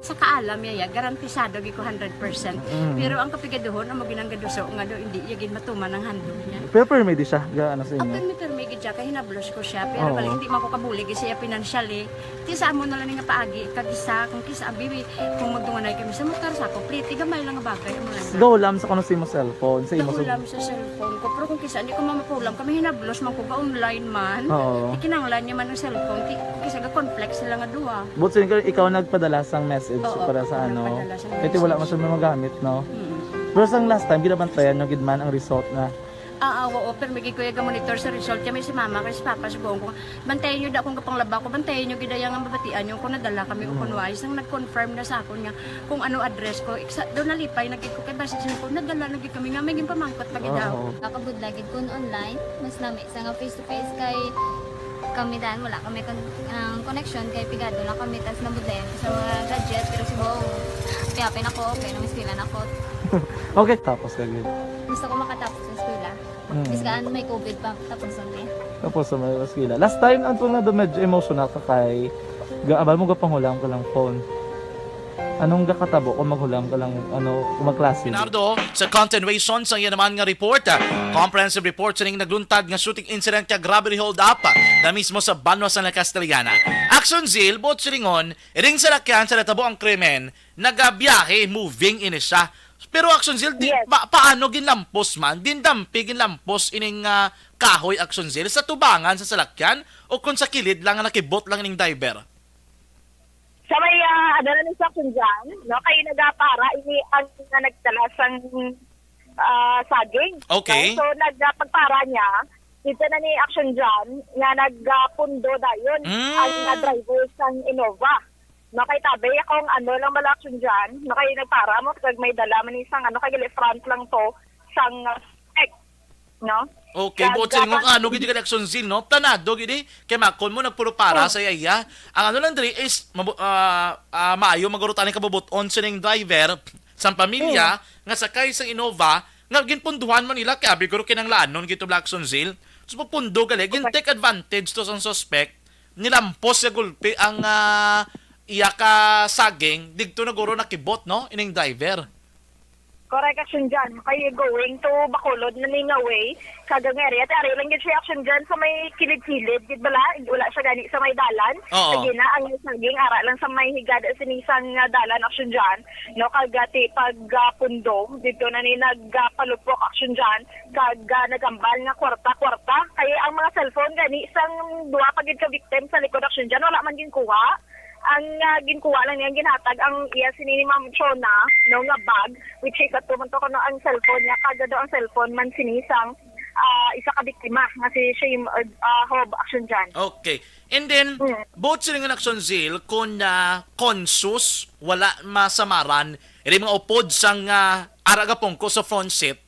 Sa kaalam niya, ya, garantisado gid ko hundred percent. Mm. Pero ang kapigaduhon, amo ginang gaduso nga do, hindi iya gid matuman ang handog niya. Pero permi di siya, ga, ano sa inyo? Permi, permi gid siya, kay hinablos ko siya. Pero Oo. Bali, hindi man ko kabulig siya financially. Ti sa amo na lang nga paagi, kag isa, kung kisa, abi, kung magdunganay kami sa motor, sa ako, pliti, gamay lang nga bagay, amo lang. Gahulam sa kuno sa imo cellphone, sa imo sa Gahulam sa cellphone ko, pero kung kisa, hindi ko mamapulam, kami hinablos man ko, ga-online man. Oo. Ti kinahanglan niya man ang cellphone, ti, kung kisa, ga-conflict sila nga duha. Buot siling ka, ikaw nagpadala sang message Oo, para sa ako ano. Nagpadala sang Kaya ti wala man message. Siya magamit, no? Mm. Pero sang last time, ginabantayan nyo gid man ang result na. Ah, ah, oo, pero may gid ko iya ga-monitor sa result. Kami si mama, kay si papa, sugoon ko, bantayan nyo da kung gapanglaba ko, bantayan nyo gid iya nga mabatian nyo kung nadala kami o Mm. kung wala. Sang nag-confirm na sa akon nga kung ano address ko, iksa, daw nalipay na gid ko, kay basi siya ko, nadala na gid kami nga, may ginpamangkot pa gid daw. Oo. Nakabudlay gid kun online, mas nami sa nga face to face kay kami dan, wala kami kon-, ang connection kay pigado lang kami, tas nabudlayan ko sa mga gadget, pero si Bong, happy-happy na ko, okay na, may eskwela na ko. Okay, tapos ka gid. Gusto ko makatapos sa eskwela. Mm. Bis ka, ano, may covid pa, tapos ang day. Tapos sa may eskwela. Last time, ang tunga do medyo emotional ka kay, ga-, abal mo gapanghulam ka lang phone. Anong gakatabo kung maghulam ka lang, ano, kung magklase? Pinardo, sa continuation sang iya naman nga report, ah, comprehensive report sining nagluntad nga shooting incident kag robbery hold up, ah, na mismo sa banwa sa La Castellana. Action Zil, buot silingon, iring sa lakyan sa natabo ang krimen, nagabiyahe, moving ini siya. Pero Action Zil, di, Yes. pa-, paano ginlampos man? Gindampi, ginlampos ining, ah, kahoy, Action Zil, sa tubangan sa salakyan o kung sa kilid lang nga nakibot lang ining driver? Sa may, ah, ano na ni sa Action Zil, no? Kay nagapara ini ang nga nagdala sang, ah, saging. Okay. No? So, nagpagpara niya, dito na ni Action Zil nga nagpundo dayon Mm. ang, ah, driver sang Innova. No, kay tabi akong ano lang bala Action Zil, no, kay nagpara mo, kag may dala man isang ano, kay gali front lang to, sang, ah, spec, no? Okay, Kag, buot siling ah, nga ano gid ka Action Zil, no? Planado gid eh. Kay makon mo nagpuro para Oh. sa iya. Ang ano lang diri is mabu-, ah, ah, maayo magurot ani kabubot-on sining driver sang pamilya Hmm. nga sakay sa Innova nga ginpunduhan man nila kay abi guro kinanglanon gid to Black Action Zil. So pundo gali, gin Okay. take advantage to sang suspect, nilampos sa gulpi ang, ah, iya ka saging, digto na guro nakibot, no, ining driver. Correct, Action Zil. Kay going to Bacolod na ni nga way, kag ang area, ti ari lang gid siya Action Zil sa may kilid-kilid, gid bala, wala siya gani sa may dalan. Oo. Lagi na ang saging, ara lang sa may higada sinisang nga dalan, Action Zil. No, kag, ah, ti pag, ah, pundo, dito na ni nagpalupok, Action Zil, kag, ah, nagambal nga kwarta, kwarta. Kay ang mga cellphone gani sang duha pa gid ka victim sa likod, Action Zil, wala man ginkuha. Ang, ah, ginkuha lang niya, ginhatag ang iya sini ni Ma'am Chona, no, nga bag, which is ato man to kuno ang cellphone niya, kag daw ang cellphone man sini sang, ah, isa ka biktima nga si Shame, uh, uh, Hob Action Jan. Okay. And then, mm, both sila nga Action Zil, kung na conscious, wala masamaran, iri mga upod sang uh, ara gapungko sa front seat,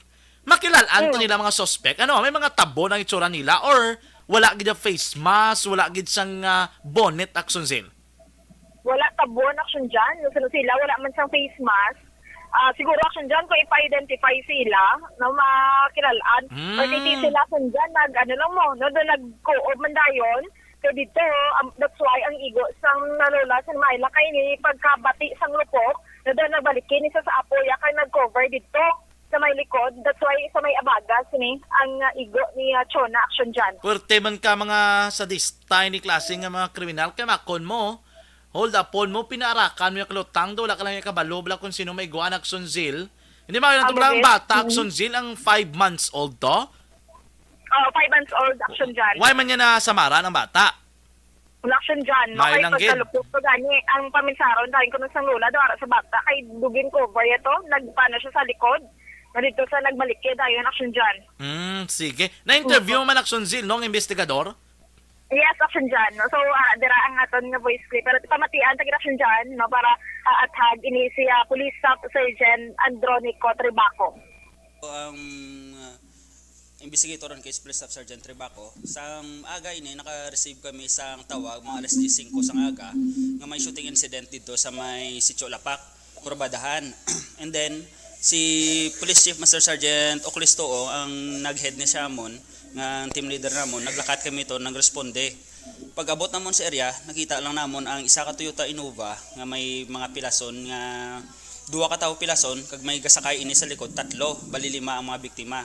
makilalaan to, mm, nila mga suspect. Ano, may mga tabo ng itsura nila or wala gid ang face mask, wala gid sang uh, bonnet, Action Zil? Wala tabuan Action Jan. Sino sila? Wala man sang face mask. Ah, siguro Action Jan kung ipa-identify sila, no, makilalaan. Mm. Or titi sila Action Jan, nag, ano lang mo, no, doon nag-co-op man dayon. Kaya dito, um, that's why ang igo sang nalula sa Mayla kay ni pagkabati sang lupok, no, doon nagbalikin ni sa sa apo ya kay nag-cover dito sa may likod. That's why sa may abagas ni ang uh, igo ni uh, Chona Action Jan. Pwerte man ka mga sadista ni klase nga mga kriminal kay makon mo. Hold upon mo, pinaarakan mo yung kalutang do, wala ka lang yung kabalo, wala kung sino may guan Action Zil. Hindi ba yung bata, mm-hmm, Action Zil, ang five months old to? Oh, five months old, Action Jan. Why man niya na samaran ang bata? Action Jan, no? May kay lang gid. Pagkalupok ko gani, ang paminsaron dahil ko nung sangula, do ara sa bata, kay dugin cover ito, nagpano siya sa likod, na dito sa nagbalik kaya dayon, Action Jan. Hmm, sige. Na-interview man, Action Zil, no, ang investigador? Yes, Action Jan. So, ah, dira ang aton nga voice clip. Pero pamatian ta gid, Action Jan, no, para, ah, athag ini si, ah, Police Staff Sergeant Andronico Tribaco. Ang, ah, investigator on case, Police Staff Sergeant Tribaco, sang aga ini naka-receive kami sang tawag mga alas diyes singko sang aga nga may shooting incident dito sa may Sitio Lapak. Kurbadahan. And then, si Police Chief Master Sergeant Ocles Too ang nag-head ni siya amon, nga ang team leader namon, naglakat kami to, nagresponde. Pag-abot namon sa area, nakita lang namon ang isa ka Toyota Innova nga may mga pilason nga duha ka tawo pilason, kag may gasakay ini sa likod, tatlo, bali lima ang mga biktima.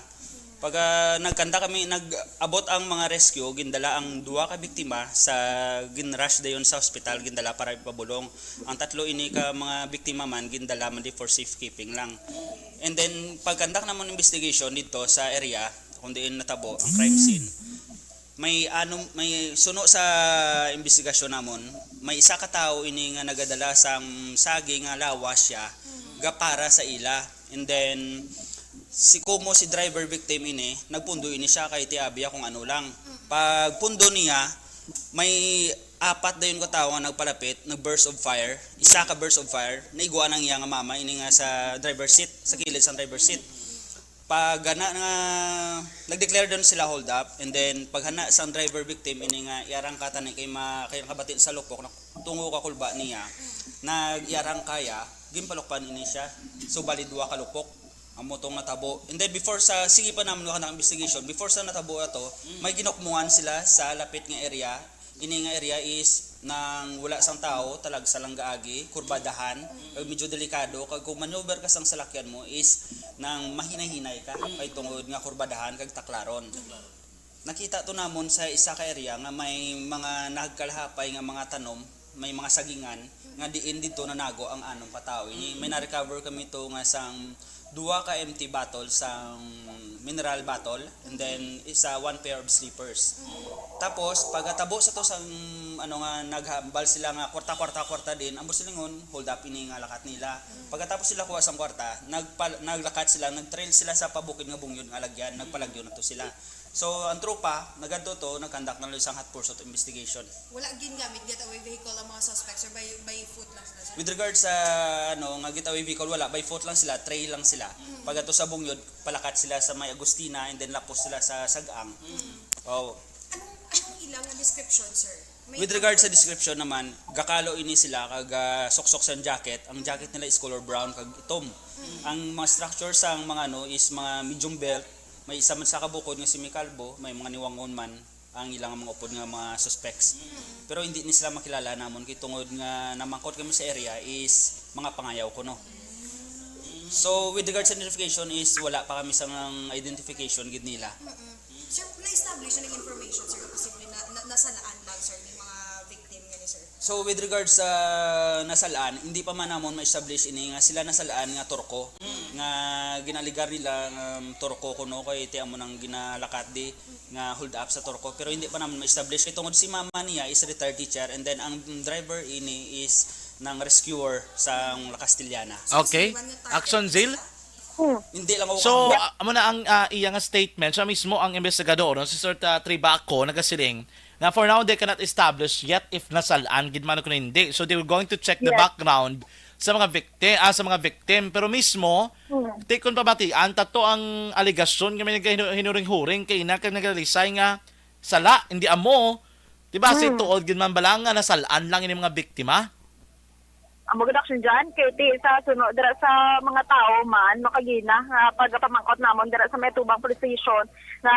Pag, ah, nagkanda kami, nag-abot ang mga rescue, gindala ang duha ka biktima sa, gin-rush dayon sa hospital, gindala para ipabulong. Ang tatlo ini ka mga biktima man gindala man di for safekeeping lang. And then pagkandak namon investigation didto sa area kung diin natabo ang crime scene, may ano, may suno sa investigasyon namon, may isa ka tawo ini nga nagadala sang saging nga lawas siya ga para sa ila. And then si, kumo si driver victim ini, nagpundo ini siya kay tiabi akong ano lang. Pagpundo niya, may apat dayon ka tawo nga nagpalapit, nag burst of fire, isa ka burst of fire, naiguan ang iya nga mama ini nga sa driver seat, sa kilid sang driver seat. Pag ana nga nag-declare dayon sila hold up, and then pag ana sang driver victim ini nga iarang ka tani kay ma-, kay nakabati sa lupok na tungo ka kulba niya, nag-iarang kaya, ginpalukpan ini siya. So bali duha ka lupok. Amo tong natabo. And then before sa, sige pa naman ang investigation, before sa natabo ato, may ginukmuan sila sa lapit nga area. Ini nga area is nang wala sang tawo, talagsa lang gaagi, kurbadahan, kag medyo delikado, kag kung maneuver ka sang salakyan mo is nang mahinay-hinay ka kay tungod nga kurbadahan kag taklaron. Nakita to namon sa isa ka area nga may mga nagkalahapay nga mga tanom, may mga sagingan nga diin didto nanago ang anom ka tawo. Ini may na-recover kami to nga sang duha ka empty bottle sang mineral bottle, and then isa, one pair of slippers. Tapos pagkatabo sa to sang ano nga naghambal sila nga kwarta, kwarta, kwarta din, ang silingon, hold up ini nga lakat nila. Pagkatapos sila kuha sang kwarta, nagpa-, naglakat sila, nag-trail sila sa pabukid nga bungyon nga lagyan, nagpalagyo na to sila. So ang tropa nagadto to, nag-conduct na lang sang hot pursuit investigation. Wala gingamit getaway vehicle ang mga suspects, or by, by foot lang sila, sir? With regard sa ano nga getaway vehicle, wala, by foot lang sila, trail lang sila. Pag ato sa Bungayod, palakat sila sa may Agustina and then lapos sila sa Sagaang. Oh. Anong, anong ilang description, sir? With regard sa description naman, gakalo ini sila kag ah, suksok sa jacket. Ang jacket nila is color brown kag itom. Ang mga structure sa mga ano is mga medium belt. May isa man sa kabukod nga semikalbo, may mga niwangon man ang ilang mga upod nga mga suspects. Pero hindi ni sila makilala namon kay tungod nga namangkot kami sa area is mga pangayaw kuno. So with regard sa identification is wala pa kami sa mga identification gid nila. Sir, na-establish na ng information, sir, nga posible na, na nasalaan lang, sir, yung mga victim nga ni sir? So, with regards sa nasalaan, hindi pa man namon ma-establish ini nga sila nasalaan nga Turko, nga ginaligar nila nga Turko kuno kay ti amo nang ginalakat di nga hold up sa Turko, pero hindi pa namon ma-establish kay tungod si mama niya is retired teacher and then ang driver ini is nang rescuer sa La Castellana. Okay. Action Zil? Hmm. Hindi lang ako So, kahamot. Ah, amo na ang ah, iya nga statement. Siya mismo ang investigador, no? Si Sir Ta- Tribaco, nagasiling na for now, they cannot establish yet if nasalaan gid man o kung hindi. So, they were going to check the Yes. background sa mga victim, ah, sa mga victim. Pero mismo, Hmm. ti kun pamatian, tato ang alegasyon nga may naghinuring-huring kay ina kag nagalisay nga sala, hindi amo. Diba, si Hmm. tuod gid man bala nga nasalaan lang ini mga biktima? Amo gid action dyan, kay ti sa suno dira sa mga tao man, no, kagina, nga pagpamangkot namon dira sa may Tubang Police Station, na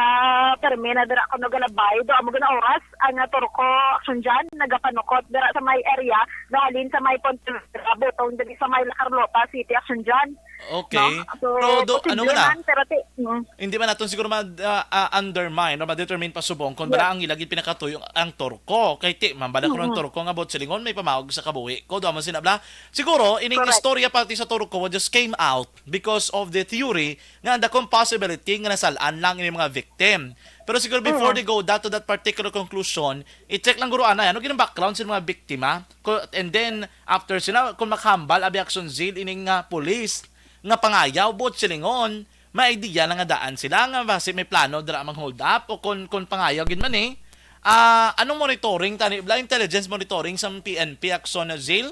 permi na dira kuno galabay, do amo gid na oras, ang, ah, Turko action dyan, nagapanukot dira sa may area, nahalin sa may Pontevedra, butong diri sa may La Carlota City action dyan. Okay. No? So, Pero do, ano posible man na? man, pero ti, mm. Hindi man naton siguro ma, ah, ah, undermine or ma-determine pa subong kung Yes. bala ang ila gid pinakatuyo ang Turko. Kay ti, mambala ko ng Mm-mm. Turko nga buot silingon, may pamaog sa kabuhi ko. Duha man sina bala. Siguro, ining Correct. istorya pati sa Turko just came out because of the theory nga ang dakong possibility nga nasalaan lang ini mga victim. Pero siguro before Mm-mm. they go that to that particular conclusion, i-check lang guro anay, ano gid ang background sa mga biktima? Ko- And then, after sila, kung makahambal, abi action zeal, ining nga police, nga pangayaw, buot silingon, may idea na nga daan sila nga basi may plano dira mang hold up o kung, kung pangayaw gid man eh. Ah, anong monitoring tani? Bala intelligence monitoring sa P N P action na zeal?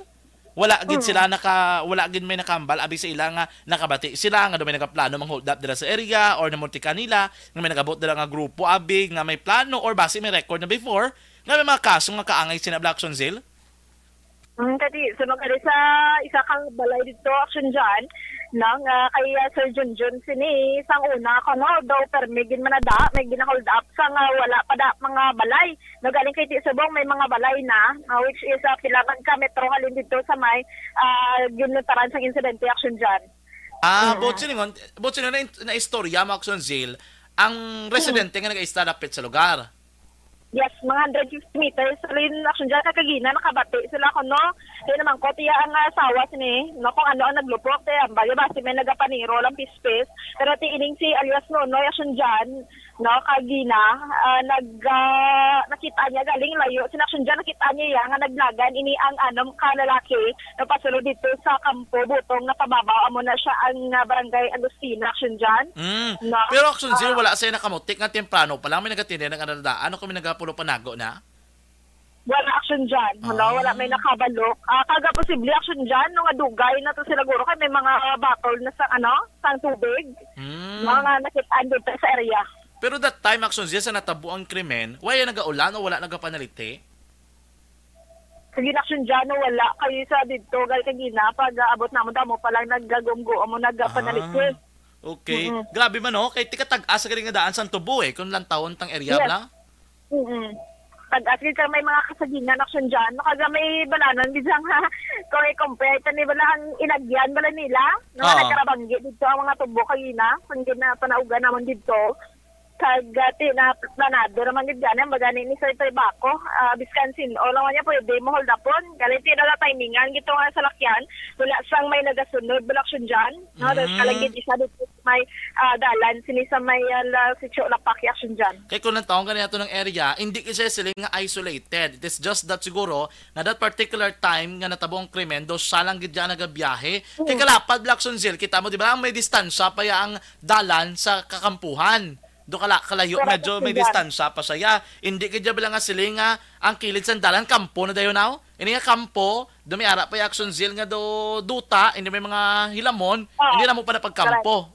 Wala gid Mm. sila naka wala gid may nakambal abi sa ila nga nakabati sila nga daw may nagaplano mang hold up dira sa area or namultikan nila nga may nagabot dira nga grupo abi nga may plano or basi may record na before nga may mga kaso nga kaangay sina Black Sonzil? Mm, kadi, suno kadi sa isa ka balay dito, action dyan, no, nga kay, ah, Sir Junjun sini, sang una, kuno, daw permi gin manada, may gina-hold up sa nga wala pa da mga balay. No, galing kay Tisubong, may mga balay na, ah, which is, ah, pila man ka metro halin dito sa may, ah, ginluntaran sang insidente, action dyan. Ah, Mm. buot silingon, buot silingon na, na istorya mo, action zeal, ang residente nga nag-istorya dapit sa lugar. Yes, mga hundred fifty meters. Alin, action dyan, kagina, nakabati sila ko, no? Kaya naman ko, tiya ang asawa sini, no, kung ano ang naglupok, tiya ang bagay, basi may nagapaniro lang pispis. Pero ti ining si alias Nonoy, action dyan, no, kagina, ah, nag, ah, nakita niya, galing layo, sina action dyan, nakita niya yan, nga naglagan, ini ang anam ka lalaki, no, pasulod dito sa kampo, butong, napababaw, amo na siya ang, ah, barangay Agustina, action dyan. Mm. No? Pero action zero, Ah. wala siya nakamutik nga temprano pa lang, may nagatindi ng ano daan, o kung may nagapulo panago na? Wala action dyan. Wala, Ah. wala may nakabalok. Ah, kaga posible action dyan, no, nga dugay na to sila guro kay may mga batol na sa, ano, sang tubig. Mm. Mga nakitaan dito sa area. Pero that time, action zero, sa natabo ang krimen, wala nagaulan o wala nagapanaliti? Sa ginaksyon dyan, no, wala. Kayo sa dito, gal kagina, pag aabot namon, damo pa lang naggagumgo, amo nagpanaliti. Ah, okay. Mm-mm. Grabe man, no? Kay tikatag-as sa galing nga daan sa tubo, eh, kung lantawon tang area, Yes. bla? Mm-mm. Tag-as gid kang may mga kasagingan action dyan. Makaga may balanan, bisan nga, kung i-compare, tani bala ang inagyan, bala nila, nga Oo. nagkarabanggi dito ang mga tubo kagina, kung gina-, panaugan naman dito. Kag, ah, ti-, na, planado naman gid gani, ang bagani ni Sir Tribaco, ah, biskan sin-o lang niya pwede mo hold upon. Galing ti na timingan gito nga salakyan, wala sang may nagasunod, bala action dyan. No, dahil Mm. kalang gid isa dito may, ah, dalan, sini sa may, ah, la, sitio Lapaki action dyan. Kay kung ang taong gani ato ng area, hindi kasi sila nga isolated. It is just that siguro nga that particular time nga natabo ang krimen, daw siya lang gid dyan nagabiyahe. Kay Mm. kalapad, Black Sunzil, kita mo, di ba, ang may distansya pa ya ang dalan sa kakampuhan. Do kala, kalayo, Correct, medyo may Action Jan. distansya pa siya. Hindi gid dyan bala nga siling nga ang kilid sa dalan, kampo na dayon now. Ini nga kampo, do may ara pa ya Action Zil nga do duta, hindi may mga hilamon, Oo. hindi na mo pa napagkampo.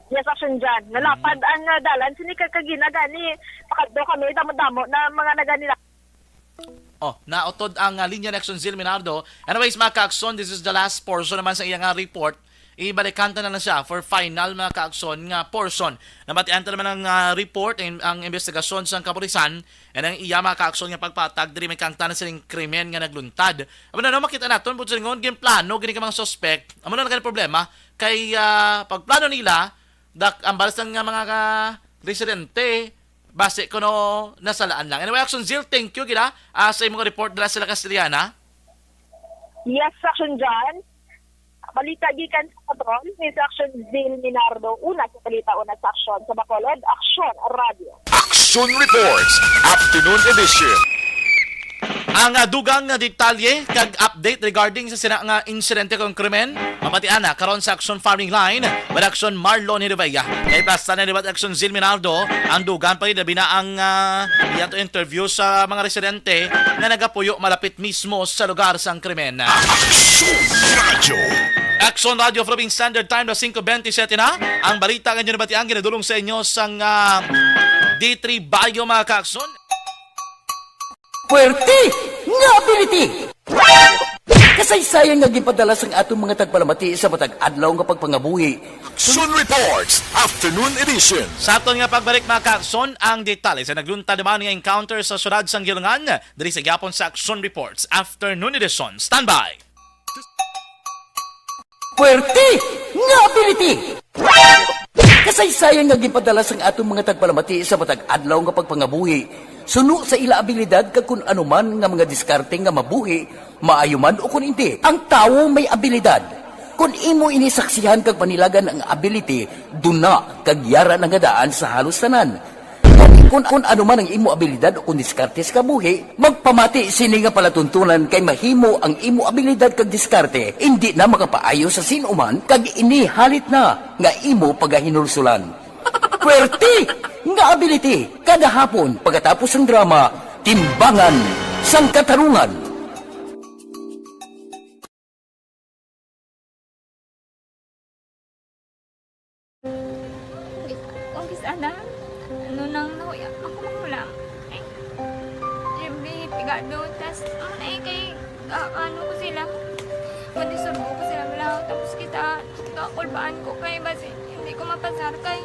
Yes, Action Jan. Nalapad Mm. ang, ah, dalan. Sini ka, kagina gani, pakadto kami, damo-damo na mga naganila. Oh, nautod ang, ah, linya ni Action Zil Minardo. Anyways, mga ka-Action, this is the last portion naman sa iyang, ah, report. Ibalikan ta na lang siya for final, mga ka-Action, nga portion. Namatian ta naman ang, ah, report, ang, ang investigasyon sa kapulisan, and ang iya, mga ka-Action, nga pagpatag diri may kangta na sining krimen nga nagluntad. Amo na, no, makita naton, buot silingon, ginplano gini ka mga suspect. Amo na lang ang problema, kay, ah, pagplano nila, dak, ang balas nga mga ka-, residente, Basi kuno nasalaan lang. Anyway, Action Zil, thank you gid, ah, ah, sa imong report dira sa La Castellana. Yes, Action John. Balita gikan sa Patrol, Miss Action Zil Minardo, una sa balita, una sa aksyon sa Bacolod, Aksyon Radio. Action Reports, Afternoon Edition. Ang, ah, dugang nga detalye kag update regarding sa sina nga insidente kag krimen, mabatian na karon sa Action Firing Line with Action Marlon Hideveya. Kay basta na liwat Action Zil Minardo, ang dugang pa rin labi na ang, ah, iya to interview sa mga residente nga nagapuyo malapit mismo sa lugar sang krimen. Action Radio. Action Radio Philippine Standard Time na singko bentisiete na. Ang balita nga inyo nabatian ginadulong sa inyo sang, ah, D three Bayo, mga kaakson. Puwerte nga ability! Kasaysayan nga ginpadala sang aton mga tagpalamati sa matag adlaw nga pagpangabuhi. Action Reports, Afternoon Edition. Sa aton nga pagbalik, mga kaakson, ang detalye sa naglunta naman nga encounter sa siyudad sang Gilungan, diri sa gihapon sa Action Reports, Afternoon Edition. Standby! Puwerte nga ability! Kasaysayan nga ginpadala sang aton mga tagpalamati sa matag adlaw nga pagpangabuhi, suno sa ila abilidad kag kun ano man nga mga diskarte nga mabuhi, maayo man o kun indi. Ang tawo may abilidad. Kun imo ini saksihan kag panilagan ang ability, duna kag yara na nga daan sa halos tanan. Kung, kung ano man ang imo abilidad o kung diskarte sa kabuhi, magpamati sini nga palatuntunan, kay mahimo ang imo abilidad kag diskarte indi na makapaayo sa sin-o man, kag ini halit na nga imo pagahinulsulan. Puwerte nga ability, kada hapon pagkatapos sang drama, Timbangan sang Katarungan. Uy, ang kis-a na? Ano nang nahuya? Ako mahulam. Ay, Jimmy, pigado. Tas, ano na eh, kay, ah, ano ko sila? Mandisturbo ko sila, wala. Tapos kita, kakulbaan ko kay basi hindi ko mapasar kay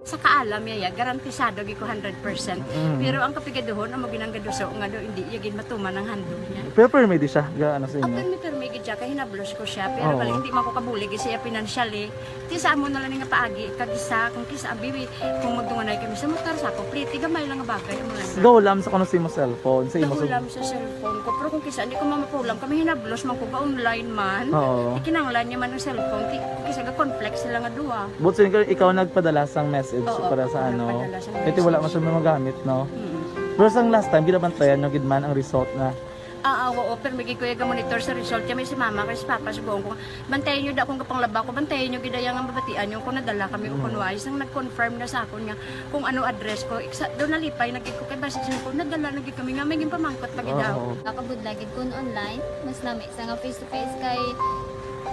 Sa kaalam niya, ya, garantisado gid ko hundred percent. Mm. Pero ang kapigaduhon, amo ginang gaduso nga do, hindi iya gid matuman ang handog niya. Pero permi di siya, ga, ano sa inyo? Permi, permi gid siya, kay hinablos ko siya. Pero Oo. Bali, hindi man ko kabulig siya financially. Ti sa amo na lang nga paagi, kag isa, kung kisa, abi, kung magdunganay kami sa motor, sa ako, pliti, gamay lang nga bagay, amo lang. Gahulam sa kuno sa imo cellphone, sa imo sa Gahulam sa cellphone ko, pero kung kisa, hindi ko mamapulam, kami hinablos man ko, ga-online man. Oo. Ikinanglan niya man ang cellphone, ki-, kung kisa, ga-conflict sila nga duha. But so, ikaw, ikaw nagpadala sang message Oo, para sa ako ano? Nagpadala sang Kaya wala message. Masyadong magamit, no? Mm. Pero sang last time, ginabantayan nyo gid man ang result na. Ah, ah, oo, pero may gikuya ga monitor sa result. Kaya may si mama, kay si papa, sugoon ko. Bantayan nyo da kung kapanglaba ko, bantayan nyo gid ang mabatian nyo kung nadala kami o Mm. kung wala. Isang nag-confirm na sa akon nga kung ano address ko. Iksa, doon nalipay, nagig ko kay basi siya ko, nadala, nagig kami nga, may ginpamangkot pa gid Oo. Ako. Nakabudlay gid kun online, mas lami sa nga face to face kay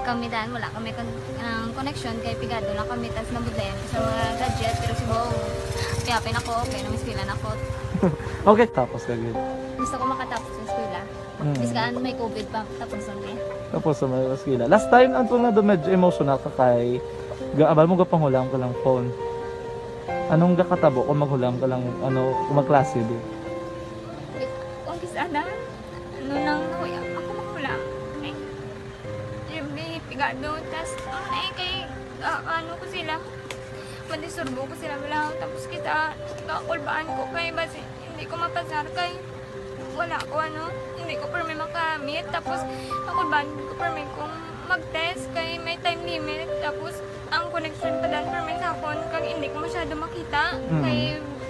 kami dan, wala kami kon-, ang connection kay pigado lang kami, tas nabudlayan ko sa mga gadget, pero si Bong, kaya pin ako, okay, namiskwila na ako. Okay, tapos ka gid. Gusto ko makatapos sa eskwela. Mm. Biskaan may covid pa, tapos ang eh. Tapos sa mga eskwela. Last time, ang tunga doon, medyo emotional ka kay ga-, abal mo, gapangulang ka lang phone. Anong gakatabo kung maghulam ka lang, ano, kung magklase, di? Wait, ang kis-a na? Ano nang nahuya? Ako mahulam. Ay, Jimmy, pigado. Tas, ang eh, kay, ah, ano ko sila? Mandisturbo ko sila bala. Tapos kita, kakulbaan ko kay basi hindi ko mapasar kay wala ko ano, hindi ko permi makamit. Tapos kakulbaan ko permi kung mag-test kay may time limit. Tapos ang connection pa dan permi sa akon kag hindi ko masyado makita. Mm. Kay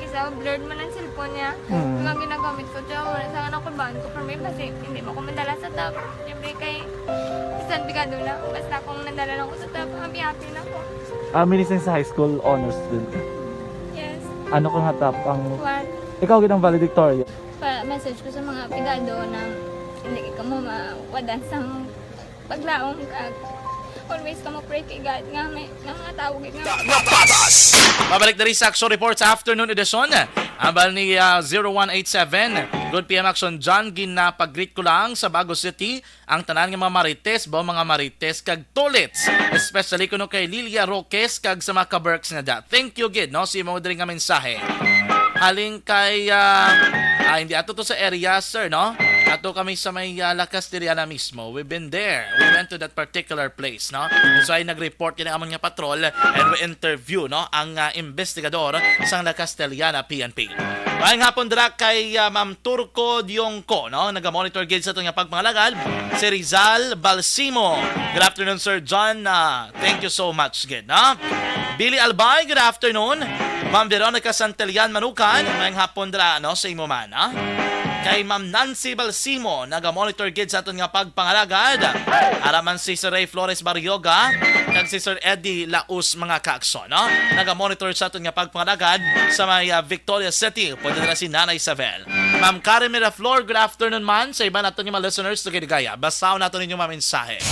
isa blurred man ang cellphone niya. Mm. Ang ginagamit ko siya, wala sa kakulbaan ko permi basi hindi mo ko madala sa top. Siyempre kay bisan pigado na, basta kung nadala lang ko sa top, happy-happy na ko. Ah, minising sa high school honors student ka? Yes. Ano ka nga top ang One. Ikaw gid ang valedictorian? Pa-message ko sa mga pigado na hindi ka mo mawadan sang paglaom kag always ka mo pray kay God nga may nga mga tao gid nga Mabalik na rin sa Aksyon Report sa afternoon edition. Ambal ni ah, zero one eight seven, Good P M Action John, ginapag-greet ko lang sa Bago City ang tanan nga mga marites, ba, mga marites kag tulits, especially kuno kay Lilia Roques kag sa mga kaberks na da. Thank you gid, no, sa imo diri nga mensahe. Halin kay ah, ah, hindi ato to sa area, sir, no? Ato kami sa may ah, La Castellana mismo. We've been there. We went to that particular place, no? So ay nag-report gid ang amon nga patrol and we interview, no, ang ah, investigador sang La Castellana P N P. Maayong hapon dira kay ah, Ma'am Turco Diongco, no? Naga-monitor gid sa aton nga pagpangalagad, si Rizal Balsimo. Good afternoon, Sir John. Ah, thank you so much gid, no? Billy Albay, good afternoon. Ma'am Veronica Santillan Manukan, maayong hapon dira, no, sa imo man, ha? Kay Ma'am Nancy Balsimo, naga-monitor gid sa aton nga pagpangalagad. Ara man si Sir Ray Flores Barrioga kag si Sir Eddie Laus, mga kaakson, no? Naga-monitor sa aton nga pagpangalagad sa may ah, Victoria City. Pwede na si Nanay Isabel. Ma'am Karen Miraflor, good afternoon man sa iban naton nga mga listeners sa Giligaya. Basahon nato ninyo mga mensahe.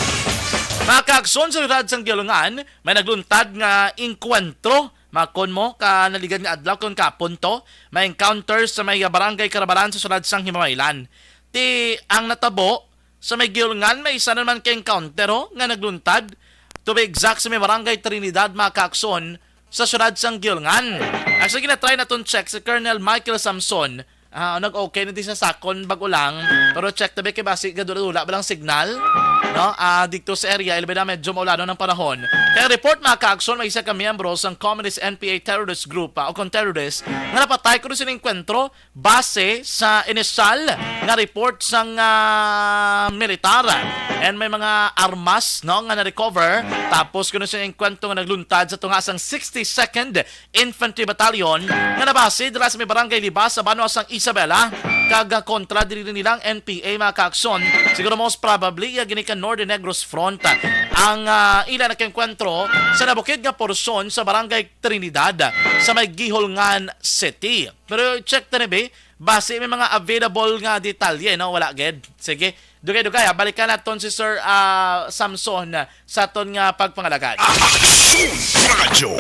Mga kaakson, sa siyudad sang Giolongan, may nagluntad nga engkwentro, makon mo, ka naligan nga adlaw kon kahapon to, may encounter sa may barangay Karabalan sa siyudad sang Himamaylan. Ti ang natabo sa may Giolongan, may isa na naman ka encounter, ho, nga nagluntad. To be exact, sa may barangay Trinidad, mga kaakson, sa siyudad sang Giolongan. Actually, ginatry naton check si Colonel Michael Samson. Ah, nag-okay na di sa sakon, bag-o lang. Pero check tabi kay basi gadula-dula ba lang signal? No? Ah, dito sa area, ilbi na medyo maulanon ang panahon. Kaya report, mga kaakson, may isa ka miyembro sang Communist N P A terrorist group, ah, o kung terrorist, nga napatay ko sa enkwentro base sa inisyal nga report sang ah, militar. And may mga armas, no, nga na-recover. Tapos kuno sa enkwentro nga nagluntad sa tunga sang sixty-second Infantry Battalion nga nabase dira sa may barangay Libas sa banwa sang Isabela, kag kontra diri nilang N P A, mga kaakson. Siguro most probably iya gini ka Northern Negros Front ang ah, ila nakaengkwentro sa nabukid nga porsyon sa barangay Trinidad sa may Giolongan City. Pero check ta ni, be, basi may mga available nga detalye, no? Wala gid. Sige, dugay-dugay, ah. Balikan naton si Sir ah, Samson sa aton nga pagpangalagad. Aksyon Radyo.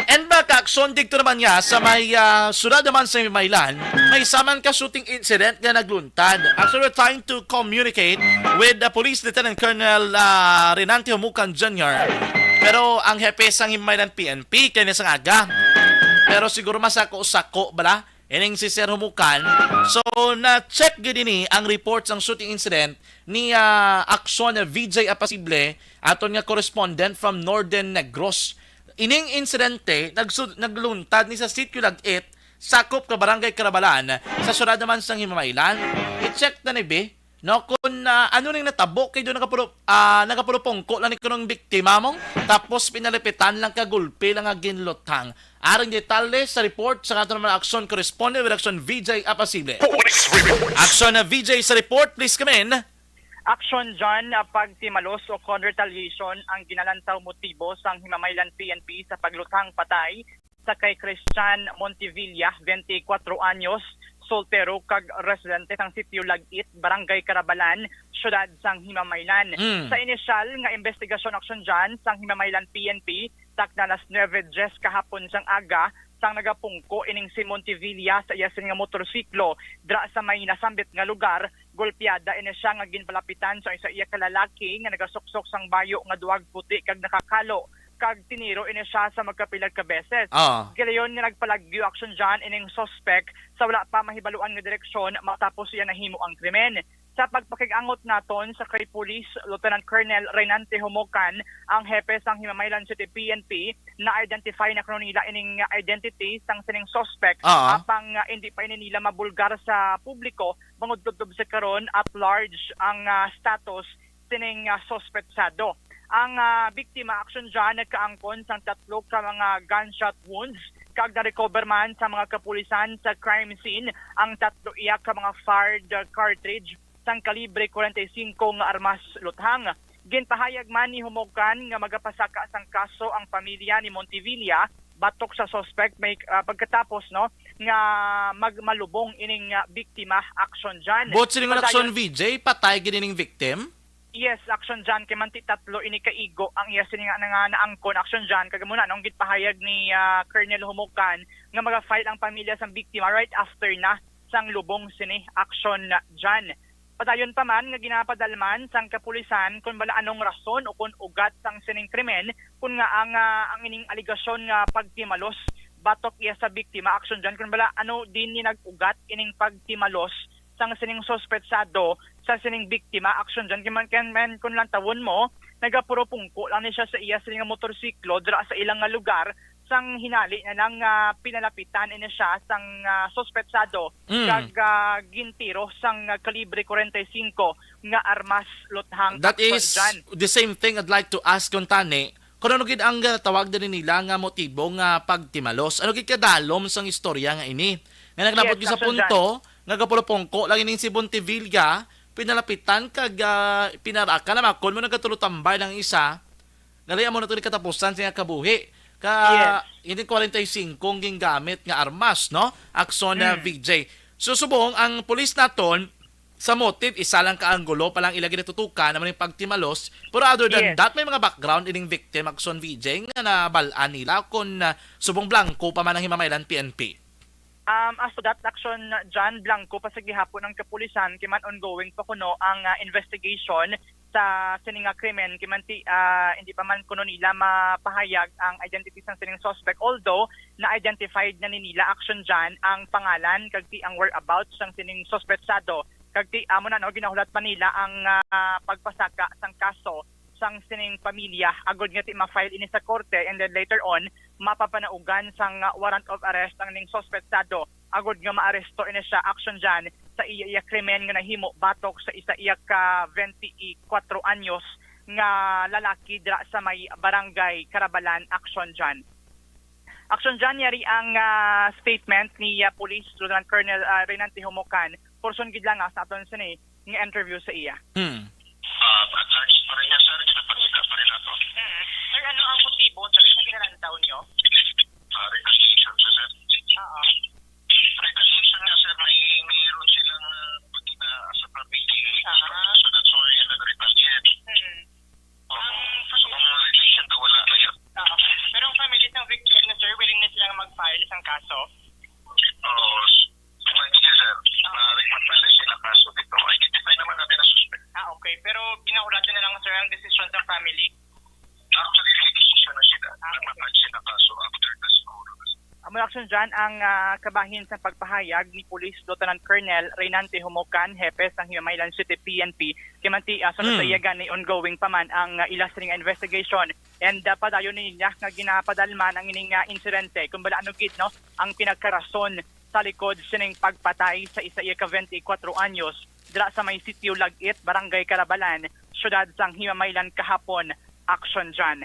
And mga kaakson, dito naman niya sa may ah, siyudad naman sa Himamaylan, may isa man ka shooting incident nga nagluntad. Actually, we're trying to communicate with the Police Lieutenant Colonel ah, Renante Humukan Junior. Pero ang hepe sang Himamaylan P N P kay ni sang aga. Pero siguro masako-sako bala ining si Sir Humukan. So, na-check gid ini ang report sang shooting incident ni ah, Aksyon V J Apasible, aton nga correspondent from Northern Negros. Ining insidente nagsu- nagluntad ni sa Sitio Lagit, sakop ka Barangay Karabalan, sa siyudad naman sang Himamaylan. I-check na ni, be, no, kung ah, ano ning natabo kay doon nagapulo, ah, nagapulupongko lang ni kunong biktima mo, tapos pinalipitan lang ka gulpi lang nga ginluthang. Aring detalye sa report sa aton naman aksyon correspondent with Aksyon V J Apasible. Police report. Aksyon na V J sa report, please come in. Action John, ah, pagtimalos o kon retaliation ang ginalantaw motibo sang Himamaylan P N P sa pagluthang patay sa kay Christian Montevilla, twenty-four anyos, soltero kag residente sang Sitio Lagit, Barangay Karabalan, Siyudad sang Himamaylan. Mm. Sa inisyal nga investigasyon, Action John, sang Himamaylan P N P, takna alas nuebe diyes kahapon sang aga, sang nagapungko ining si Montevilla sa iya sin nga motorsiklo dra sa may nasambit nga lugar, golpeada ini siya nga ginpalapitan sa isa iya ka lalaki nga nagasuksok sang bayo nga duwag puti kag nakakalo, kag tiniro ini siya sa magkapilag ka beses. Ah. Gilayon nga nagpalagyo, Action John, ining suspek sa wala pa mahibaluan nga direksyon matapos iya nahimo ang krimen. Sa pagpakig-angot naton sa kay Police Lieutenant Colonel Reynante Homocan, ang hepe sang Himamaylan City P N P, na-identify na kuno nila ining identity sang sining suspect. Ah. Apang, ah, hindi pa ini nila mabulgar sa publiko, bangod tubtob sa karon at large ang, ah, status sining, ah, suspetsado. Ang, ah, biktima, Action John, nagkaangkon sang tatlo ka mga gunshot wounds kag na-recover man sa mga kapulisan sa crime scene ang tatlo iya ka mga fired, ah, cartridge sang kalibre forty-five nga armas luthang. Ginpahayag man ni Humocan nga magapasaka sang kaso ang pamilya ni Montevilla batok sa suspect may, ah, pagkatapos, no, nga magmalubong ining, ah, biktima, Action John. Buot siling Padayon Action, V J, patay gid ining victim? Yes, Action John, kay manti tatlo ini ka igo ang iya sini nga, nga naangkon, Action John, kag amo na nung gipahayag ni, ah, Colonel Humocan nga maga-file ang pamilya sang biktima right after na sang lubong sini, Action John. Padayon pa man nga ginapadalman sang kapulisan kung bala anong rason o kung ugat sang sining krimen, kung nga ang, ah, ang ining aligasyon nga pagtimalos batok iya sa biktima, Action John, kung bala ano din ni nag-ugat ining pagtimalos sang sining suspetsado sa sining biktima, Action John. Kay man, kay man, kung lantawon mo, nagapuro pungko lang ni siya sa iya sining motorsiklo dira sa ilang nga lugar, sang hinali na lang nga pinalapitan ini siya sang, ah, suspetsado. Mm. Kag, ah, gintiro sang, ah, kalibre forty-five nga armas luthang, That Action is John. The same thing I'd like to ask, kuntani, kung ano gid ang, ah, tawag diri nila nga motibo nga pagtimalos? Ano gid kadalom sang istorya nga ini? Nga naglabot Yes, gid sa Action John. punto nga gapulupungko lang ining si Montevilla, pinalapitan kag, ah, pinaraka na makon mo nagatulotambay lang isa, gali amo na to ni katapusan sa iyang kabuhi. Ka, Yes. Hindi forty-five ang ginggamit nga armas, no? Action, ah, Mm. V J. So, subong, ang pulis naton, sa motive, isa lang ka anggulo pa lang ila ginatutukan, naman yung pagtimalos. Pero other than Yes. that, may mga background ining victim, Action V J, nga nabal-an nila kung, ah, subong blanco pa man ang Himamaylan P N P. Um, as to that, Action John, blanco pa sa gihapon ang kapulisan, kay man ongoing pa kuno ang, ah, investigation sa sini nga krimen, kay man ti-, ah, hindi pa man kuno nila mapahayag ang identity sang sining suspect, although na-identified na ni nila, Action John, ang pangalan kag ti ang whereabouts sang sining suspetsado. Kag ti amo na, no, ginahulat pa nila ang, ah, pagpasaka sang kaso sang sining pamilya agod nga ti ma-file ini sa korte, and then later on mapapanaugan sang, ah, warrant of arrest ang ning suspetsado agod nga maaresto ini siya, Action John, sa iya, iya krimen nga nahimo batok sa isa iya ka twenty-four anyos nga lalaki dira sa may Barangay Carabalan, Action John. Action John, yari ang, ah, statement ni, ah, Police Lieutenant Colonel, ah, Reynante Homocan. Portion gid lang, ah, sa aton sini nga interview sa iya. Hmm. Ah, at large pa rin niya, sir. Ginapakita pa rin nato. Hmm. Sir, ano ang motibo, sir, sa ginalantaw niyo? Ah, reconciliation, sir. Oo. Reconciliation niya, sir, may, mayroon silang pagkita sa family. Ah. So that's why nag-retaliate. Hmm. Oo. Ang So, family ang relation daw wala na yan. Oo. Pero ang family ng victim na, sir, willing na silang mag-file isang kaso? Oo. Pwede siya, sir. Ah. Maaari mag-file sila kaso dito. Identify naman natin ang suspect. Ah, okay. Pero ginahulat na lang, sir, ang desisyon sa family? Actually, may decision na sila. Ah, okay. Nagpa-file sila kaso after na siguro. Amo na, Action John, ang, ah, kabahin sa pagpahayag ni Police Lieutenant Colonel Reynante Humocan, hepe sang Himamaylan City P N P. Kay man ti, ah, sunod sa Hmm. iya gani, ongoing pa man ang, ah, ila sining investigation. And, ah, padayon niya nga ginapadalman ang ining, ah, insidente kung bala ano gid, no, ang pinagkarason sa likod sining pagpatay sa isa iya ka twenty-four anyos dira sa may Sitio Lagit, Barangay Carabalan, siyudad sang Himamaylan kahapon, Action John.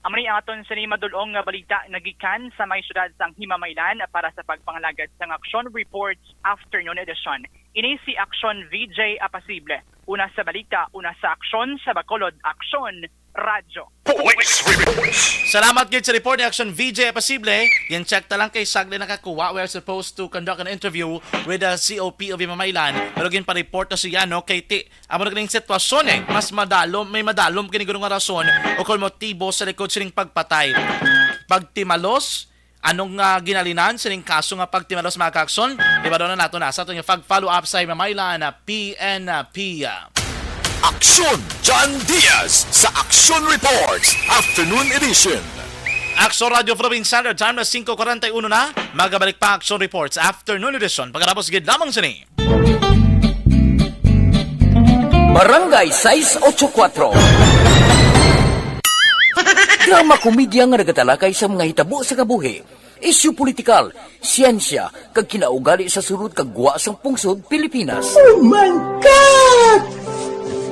Amo ni ang aton sini madul-ong nga balita nagikan sa may siyudad sang Himamaylan para sa pagpangalagad sang Action Reports Afternoon Edition. Ini si Action V J Apasible. Una sa balita, una sa aksyon, sa Bacolod, Aksyon, Radyo. Police Reports. Salamat gid sa report ni Action V J Apasible. Gin-check ta lang kay sagdi nakakuha. We are supposed to conduct an interview with the C O P of Himamaylan. Pero ginpa-report na siya, no? Kay ti, amo na kining sitwasyon, eh. Mas madalom, may madalom kini guro nga rason o kon motibo sa likod sining pagpatay. Pagtimalos, anong, ah, ginalinan sining kaso nga pagtimalos, mga ka-aksyon? Ibado na nato na sa aton nga pag-follow up sa Himamaylan na P N P. Aksyon, John Diaz sa Aksyon Reports Afternoon Edition. Aksyon Radyo Philippine Standard Time na singko kuwarenta y uno na. Magabalik pa Aksyon Reports Afternoon Edition pagkatapos gid lamang sini. Barangay sais ocho kuwatro. Drama komedya nga nagatalakay sa mga hitabo sa kabuhi, isyu politikal, siyensya, kag kinaugali sa sulod kag gwa sang pungsod Pilipinas. Oh my God!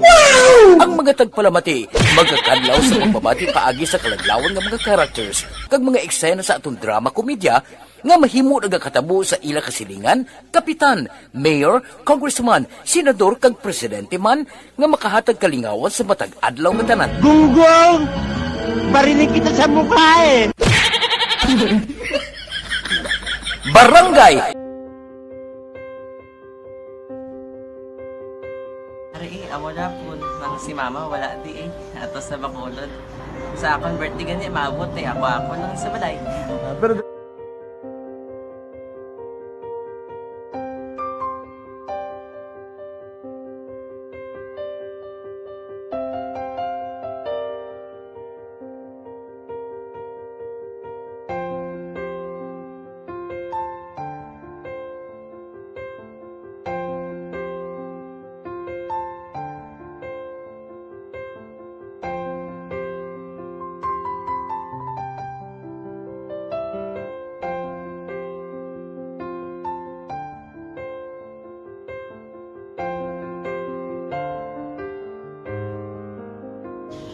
Wow! Ang mga tagpalamati magakadlaw sa pagbabati paagi sa kaladlawan nga mga characters kag mga eksena sa aton drama komedya nga mahimo nagakatabo sa ila kasilingan, kapitan, mayor, congressman, senador, kag presidente man nga makahatag kalingawan sa matag adlaw nga tanan. Gunggong! Barinig kita sa mukha eh! Barangay. Ari eh, amo na po nang si mama wala di eh. Ato sa Bacolod. Sa akon birthday gani, maabot eh. Ako, ako lang sa balay. Ah, pero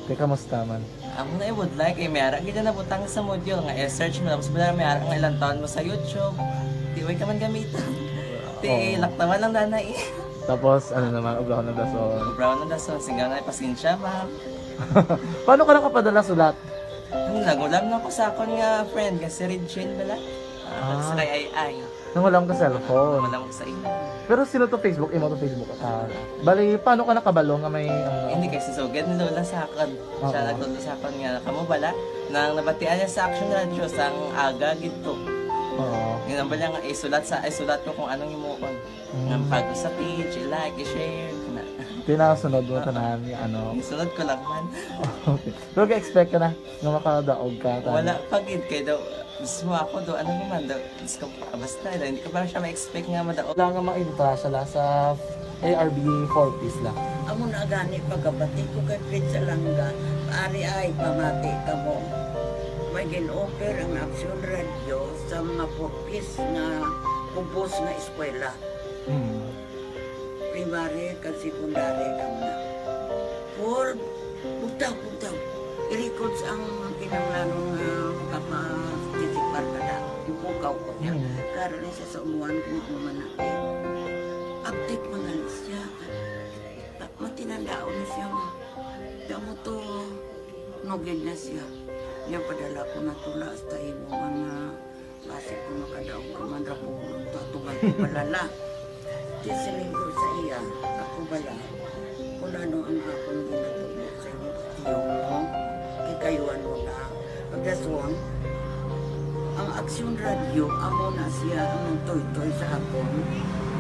Te, kamusta man? Amo na ibudlay kay may ara gid na butang sa module nga i-search mo, tapos wala may ara nga ilang taon mo sa YouTube. Di way ka man gamiton. Ti Oo. Laktawan lang dana eh. Tapos, ano naman, obrahon ng dason. Obrahon ng dason, sigaw na pasensya, ma'am. Paano ka nakapadala sulat? Ano, nagulam na ko sa akon nga friend, nga si Regine bala. Ah, Ah. Sa kay Ay Ay. Nangulam ka cellphone. Wala mo sa imo. Pero sino to Facebook? Imo to Facebook? Ah, bali, paano ka nakabalo nga may, ano? Hindi, kay si Sugad ni Lola sa akon. Oo. Siya nagtudlo sa akon nga, kamo bala, nang nabatian niya sa Action Radio, sang aga gid to. Oo. Yun ang bala nga isulat sa, isulat ko kung anong imuon. Mm. Nga bago sa page, i-like, i-share, na. Tinasunod mo Oo. tanan, yung ano. Isunod ko lang man. Okay. Pero ga-expect ka na nga makadaog ka, tani? Wala pa gid, kay daw, mismo ako daw, ano naman daw, Diyos ko, ah, basta, daw, hindi ko pa siya ma-expect nga madaog. Wala nga maintra siya la sa A R B four Ps la. Amo na gani pagkabati ko kay Fred Salanga, ari ay pamati kamo. May gin-offer ang Action Radio sa mga four Ps nga kubos nga eskwela. Hmm. Primary kag secondary kamo na. Paul, bugtaw, bugtaw. I-records ang kinahanglanon nga makaparticipar ka na. Ipukaw ko niya. Mm. Karon ni siya sa umuan kung ano man natin. Update man gali siya. Ta-, matinandaon ni siya nga. Kamo to, nugid na siya. Niya padala ko na tula hasta imo nga Basi kung makadaog ka man ra pulong, tutungan ko bala la. Di siling ko sa iya, ako bala, kung ano ang akong ginatubo sa inyo, tiyo mo, kikayuan mo na. Pagkaswang, ang Aksyon Radio, amo na siya ang nagtoy-toy sa akon.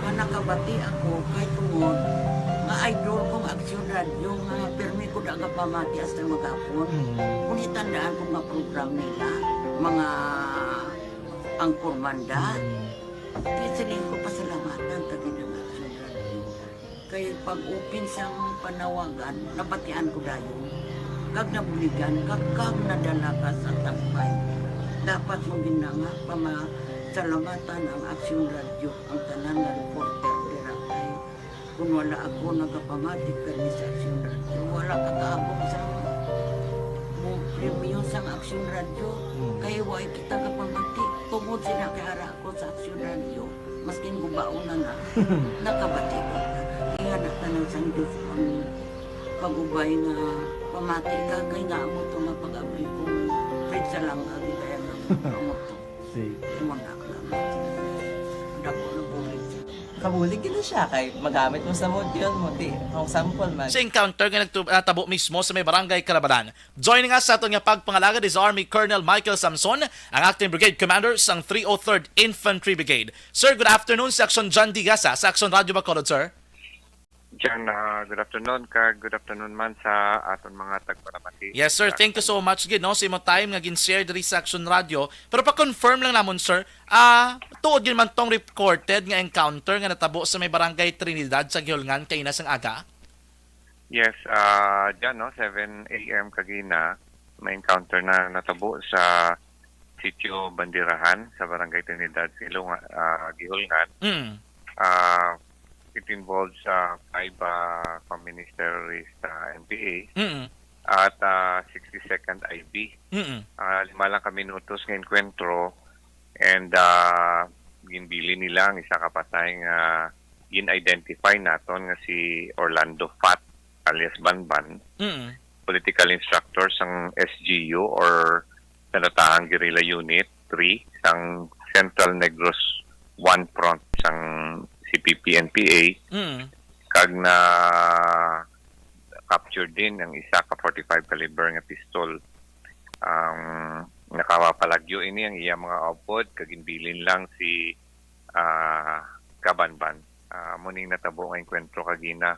Nga nakabati ako, kay tungod, nga idol kong Aksyon Radio, nga pirmi ko da nga pamati hasta maghapon. Mm. Kung itandaan ko nga program nila, mga Ang Kurmanda. Mm. Di siling ko pasalamatan ta gid ang Action Radio. Kay pag-open sang panawagan, nabatian ko dayon. Kag nabuligan, kag, kag nadala ka sa tampay. Dapat mo gid na nga pamasalamatan ang Action Radio, ang tanan nga reporter dira kay Kung wala ako nagapamati kani sa Aksyon Radio, wala ka kaabot sa mo premyo sang Aksyon Radio. Mm. Kay way kita kapamati. Tungod sila kay ara ako sa Aksyon Radio, maskin gubaon na na, nakabati ko. Kaya na tanan sang Diyos ang pag-ubay nga pamati ka, kay nga amo to nga pag-abli ko, Fred Salanga, gid kaya nga amo to. Sige. Imo na, dako na bulig. Kabulig gid na siya kay magamit mo sa module mo, di, kung sample man. Sa encounter nga nagtu-, natabo mismo sa may barangay Calabalan. Joining us sa aton nga pagpangalagad is Army Colonel Michael Samson, ang acting brigade commander sang three oh third Infantry Brigade. Sir, good afternoon. Si Action John Digasa sa Action Radio Bacolod, sir. John, ah, good afternoon, kag good afternoon man sa aton mga tagpalamati. Yes, sir. Thank you so much gid, no, sa imo time nga gin-share diri sa Action Radio. Pero pa-confirm lang namon, sir, ah, tuod gid man tong reported nga encounter nga natabo sa may barangay Trinidad sa Guihulngan kaina sang aga? Yes, ah, dyan, no, seven a m kagina, may encounter na natabo sa Sitio Bandirahan sa Barangay Trinidad, Silunga-, ah, Guihulngan. Mm. Ah, it involves, ah, five, ah, communist terrorist, ah, N P A Mm. at, ah, sixty-second I B. Mm. Ah, lima lang ka minutos nga enkwentro and, ah, ginbilin nila ang isa ka patay nga gin-identify naton nga si Orlando Fat alias Banban, Mm. political instructor sang S G U or Sandatahang Guerrilla Unit three sang Central Negros one Front sang C P P N P A, Mm. kag na captured din ang isa ka forty-five caliber nga pistol. Ang nakapalagyo ini ang iya mga upod, kag ginbilin lang si, ah, Kabanban. Ah, amo ning natabo nga engkwentro kagina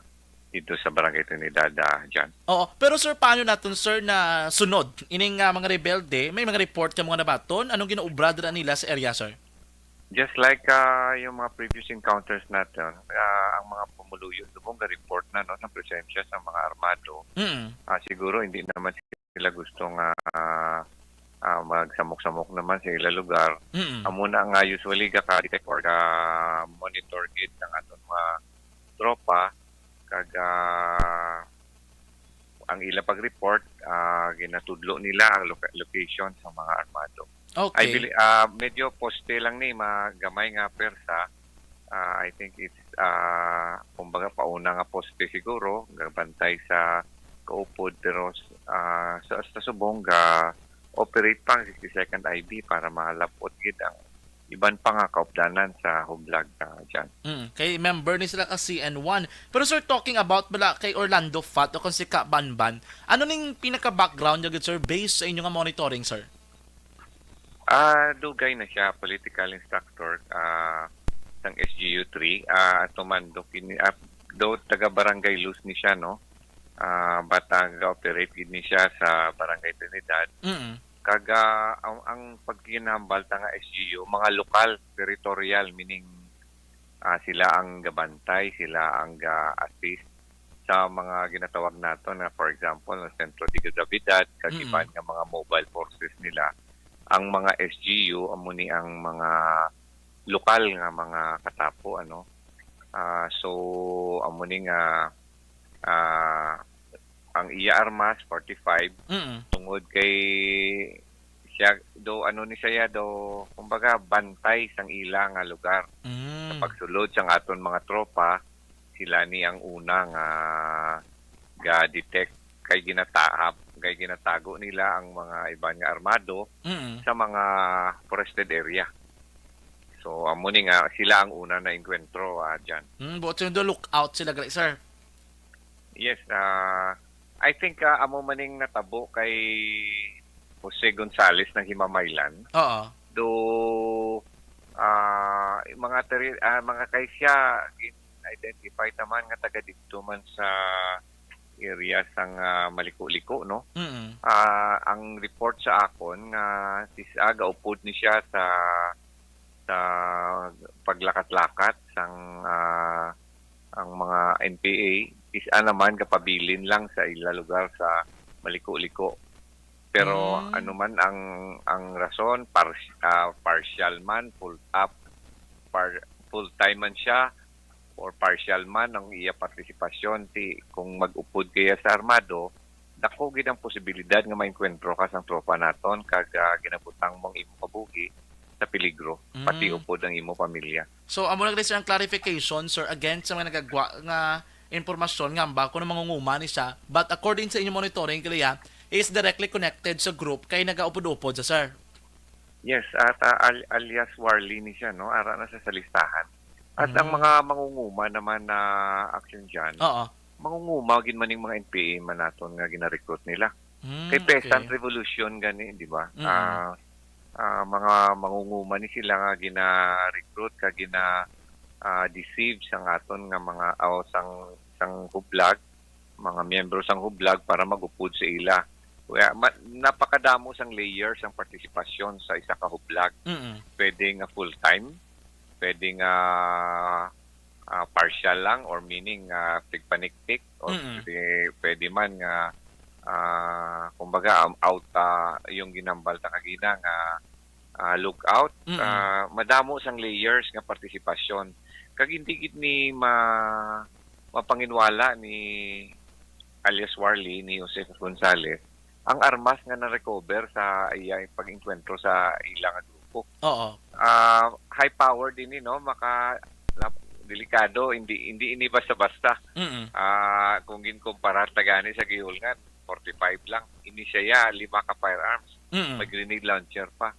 dito sa Barangay Trinidad, ah, Jan. Oo. Pero, sir, paano naton, sir, na sunod ining, ah, mga rebelde? May mga report ka mga nabaton? Anong ginaobra dira nila sa area, sir? Just like, ah, yung mga previous encounters natin, ah, ang mga pumuluyo subong ga-report na, no, ng presensya sa mga armado. Mm. Ah, siguro hindi naman sila gusto nga, ah, ah, magsamok-samok naman sa ila lugar. Mm. Amo na nga usually gaka-detect or ga-monitor gid ang aton mga tropa kag, ah, ang ila pag-report, ah, ginatudlo nila ang loca-, location sa mga armado. Okay. I believe, ah, medyo poste lang ni, magamay nga pwersa. Ah, I think it's, ah, kumbaga, pauna nga poste siguro, gabantay sa kaupod, pero, ah, sa, sa subong, ga-operate pa ang sixty-second I B para malapot gid ang iban pa nga kaupdanan sa hublag, ah, dyan. Mm, kay member ni sila ka C N one. Pero, sir, talking about bala kay Orlando Fat o kung si Ka Banban, ano ning pinaka-background niya gid, sir, based sa inyo nga monitoring, sir? Ah, dugay na siya, political instructor, ah, sang S G U three, ah, tumandok ini, ah, do taga Barangay Luz ni siya, no? Ah, but, ah, ga-operate gid ni siya sa Barangay Trinidad. Mm. Kag, ah, ang, ang pagkinahambal ta nga S G U, mga lokal, territorial, meaning, ah, sila ang gabantay, sila ang ga-assist sa mga ginatawag nato na, for example, ang Centro de Gravedad, kag Mm. iban nga mga mobile forces nila. Ang mga S G U, amo ni ang mga lokal nga mga katapo, ano. Ah, so, amo ni nga, ah, ang iya armas, forty-five, Mm. tungod kay siya, do, ano ni siya, do, kumbaga, bantay sang ila nga lugar. Mm. Sa pagsulod sang aton mga tropa, sila ni ang una nga ga-detect kay ginatahap, kay ginatago nila ang mga iban nga armado Mm. sa mga forested area. So, amo ni nga sila ang una na engkwentro, ah, dyan. Mm, buot sinundo, lookout sila gali, sir. Yes, ah, I think, ah, amo maning natabo kay Jose Gonzales ng Himamaylan. Oo. Do, ah, mga teri-, ah, mga kay siya, gin-identify naman nga taga dito man sa area sang, ah, Maliko-liko, no? Mm. Ah, ang report sa akon nga sis-, ah, gaupod ni siya sa, sa paglakat-lakat sang, ah, ang mga N P A, is, ah, naman kapabilin lang sa ila lugar sa Maliko-liko. Pero Mm. ano man ang, ang rason, par-, ah, partial man, full up, par-, full time man siya, or partial man ang iya partisipasyon, ti kung mag-upod kaya sa armado, dako gid ang posibilidad nga maengkwentro ka sang tropa naton kag, ah, ginabutang mo ang imo kabuhi sa peligro, pati Mm. upod ang imo pamilya. So, amo na gali, sir, ang clarification, sir, again, sa mga nagagwa nga impormasyon nga amba kuno mangunguma ni siya, but according sa inyong monitoring, kaya is directly connected sa group kay nagaupod-upod sa, sir. Yes, at, ah, al-, alias Warley ni siya, no? Ara na sa, sa listahan. At ang Mm. mga mangunguma naman na action dyan, Oo. mangunguma gid man ning mga N P A man naton nga gina-recruit nila. Mm, Kay peasant okay. revolution gani, di ba? Mm. Ah, ah, mga mangunguma ni sila nga gina-recruit ka, gina, ah, deceive sang aton nga mga, aw, sang, sang hublag, mga miyembro sang hublag para mag-upod sa ila. Kaya, ma-, napakadamo sang layers ang partisipasyon sa isa ka hublag. Mm. Pwede nga full-time, pwede nga, ah, partial lang, or meaning, ah, tigpaniktik, or Mm-mm. pwede, pwede man nga, ah, kumbaga, um, out, ah, yung ginambal ta kagina nga, ah, lookout. Mm-mm. Ah, madamo sang layers nga partisipasyon. Kag hindi gid ni ma-, mapanginwala ni alias Warly, ni Joseph Gonzales, ang armas nga na-recover sa iya pag-engkwentro sa ila nga grupo. Oo. Ah, high power din ni, no? Maka-, lap-, delikado, hindi, hindi ini basta-basta. Mm-mm. Ah, kung ginkumpara ta gani sa gihulngan, forty-five lang. Ini siya ya, lima ka firearms. Mm-mm. May grenade launcher pa.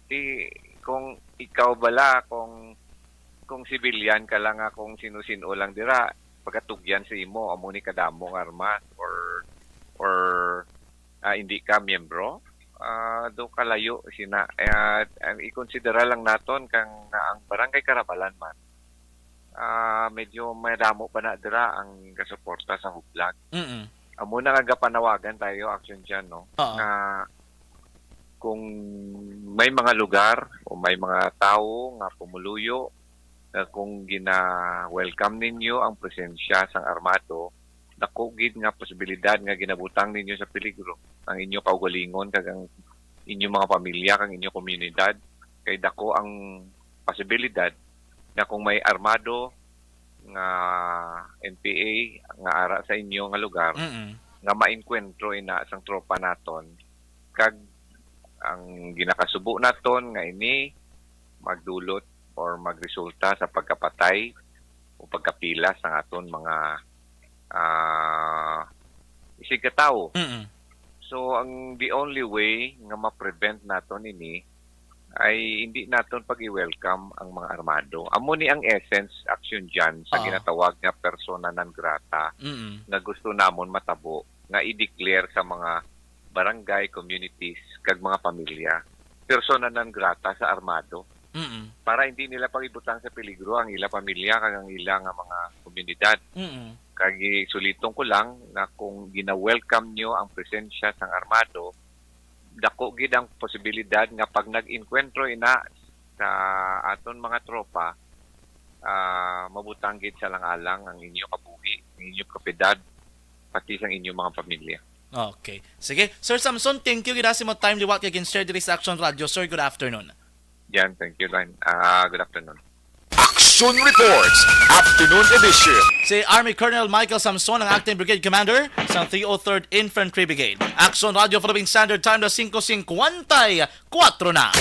Di, kung ikaw bala, kung, kung civilian ka lang nga, kung sino-sino lang dira, pagatugyan sa imo, amo ni kadamo nga armas, or, or, ah, hindi ka miyembro, ah, do kalayo sina. Ah, ang ikonsidera lang naton kang nga ang Barangay Karabalan man, ah, medyo madamo pa na dira ang gasuporta sa hublag. Mm-mm. Amo na nga gapanawagan tayo, Action Jan, no? Oo. Nga kung may mga lugar o may mga tawo nga pumuluyo, nga kung gina-welcome ninyo ang presensya sang armado, dako gid nga posibilidad nga ginabutang ninyo sa peligro ang inyo kaugalingon kag ang inyo mga pamilya kag inyo komunidad, kay dako ang posibilidad nga kung may armado nga N P A nga ara sa inyo nga lugar, Mm-mm. nga maengkwentro ina sang tropa naton, kag ang ginakasubo naton nga ini magdulot or magresulta sa pagkapatay o pagkapila sa aton mga, ah, isigkatawo. Mm-mm. So, ang the only way nga ma-prevent naton ini ay hindi naton pag-i-welcome ang mga armado. Amo ni ang essence, Action Jan, sa Ah. ginatawag nga persona non grata Mm-mm. nga gusto namon matabo nga i-declare sa mga barangay, communities, kag mga pamilya persona non grata sa armado Mm-mm. para hindi nila pag-ibutang sa peligro ang ila pamilya kag ang ila nga mga komunidad. Mm-mm. Kag isuliton ko lang nga kung gina-welcome nyo ang presensya sang armado, dako gid ang posibilidad nga pag nag-enkwentro ina sa aton mga tropa, ah, mabutang gid sa alang-alang ang inyo kabuhi, ang inyo propiedad, pati sang inyo mga pamilya. Okay. Sige. Sir Samson, thank you gid sa imo time liwat kag gin-share diri sa Action Radio. Sir, good afternoon. Jan, thank you, Line. Ah, good afternoon. Action Reports, Afternoon Edition. Si Army Colonel Michael Samson, ang Acting Brigade Commander sa three oh third Infantry Brigade. Action Radio Philippine Standard Time na singko singkwenta y kuwatro na.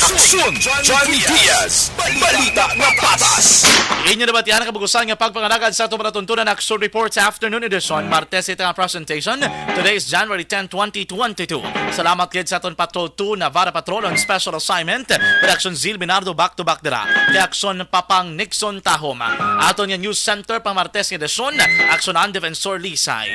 Action, Johnny Diaz, balita na patas. Inyo nabatian ang kabug-usan nga pagpangalagad sa aton palatuntunan Action Reports Afternoon Edition, Martes ito nga presentation. Today is January ten, twenty twenty-two. Salamat gid sa aton Patrol two Navarra Patrol on special assignment. With Action Zil Minardo back to back dira kay Action Papang Nixon Tahom. Aton nga news center pang Martes nga edisyon, Action An Defensor Lisay.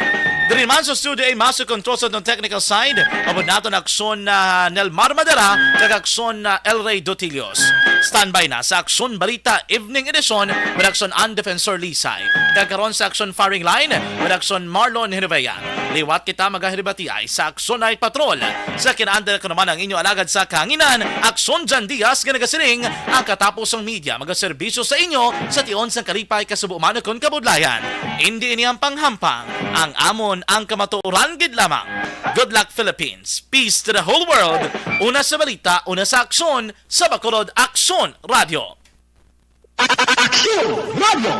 Diri man sa studio ay master control sa atong technical side. Abot naton Action, ah, Nelmar Madera kag Action, ah, El Rey Dotilios. Standby na sa Action Balita Evening Edition with Action An Defensor Lisay. Kag karon sa Action Firing Line with Action Marlon Hinovea. Liwat kita magahiribatiay sa Action Night Patrol. Sa kinaandar ko naman ang inyo alagad sa kahanginan, Action Jan Diaz nga nagasiling, ang katapusang media magaserbisyo sa inyo sa tion sang kalipay, kasubo man ukon kabudlayan. Indi ini ang panghampang, ang amon ang kamatuoran gid lamang. Good luck, Philippines. Peace to the whole world. Una sa balita, una sa aksyon, sa Bacolod Aksyon Radio. Aksyon Radio.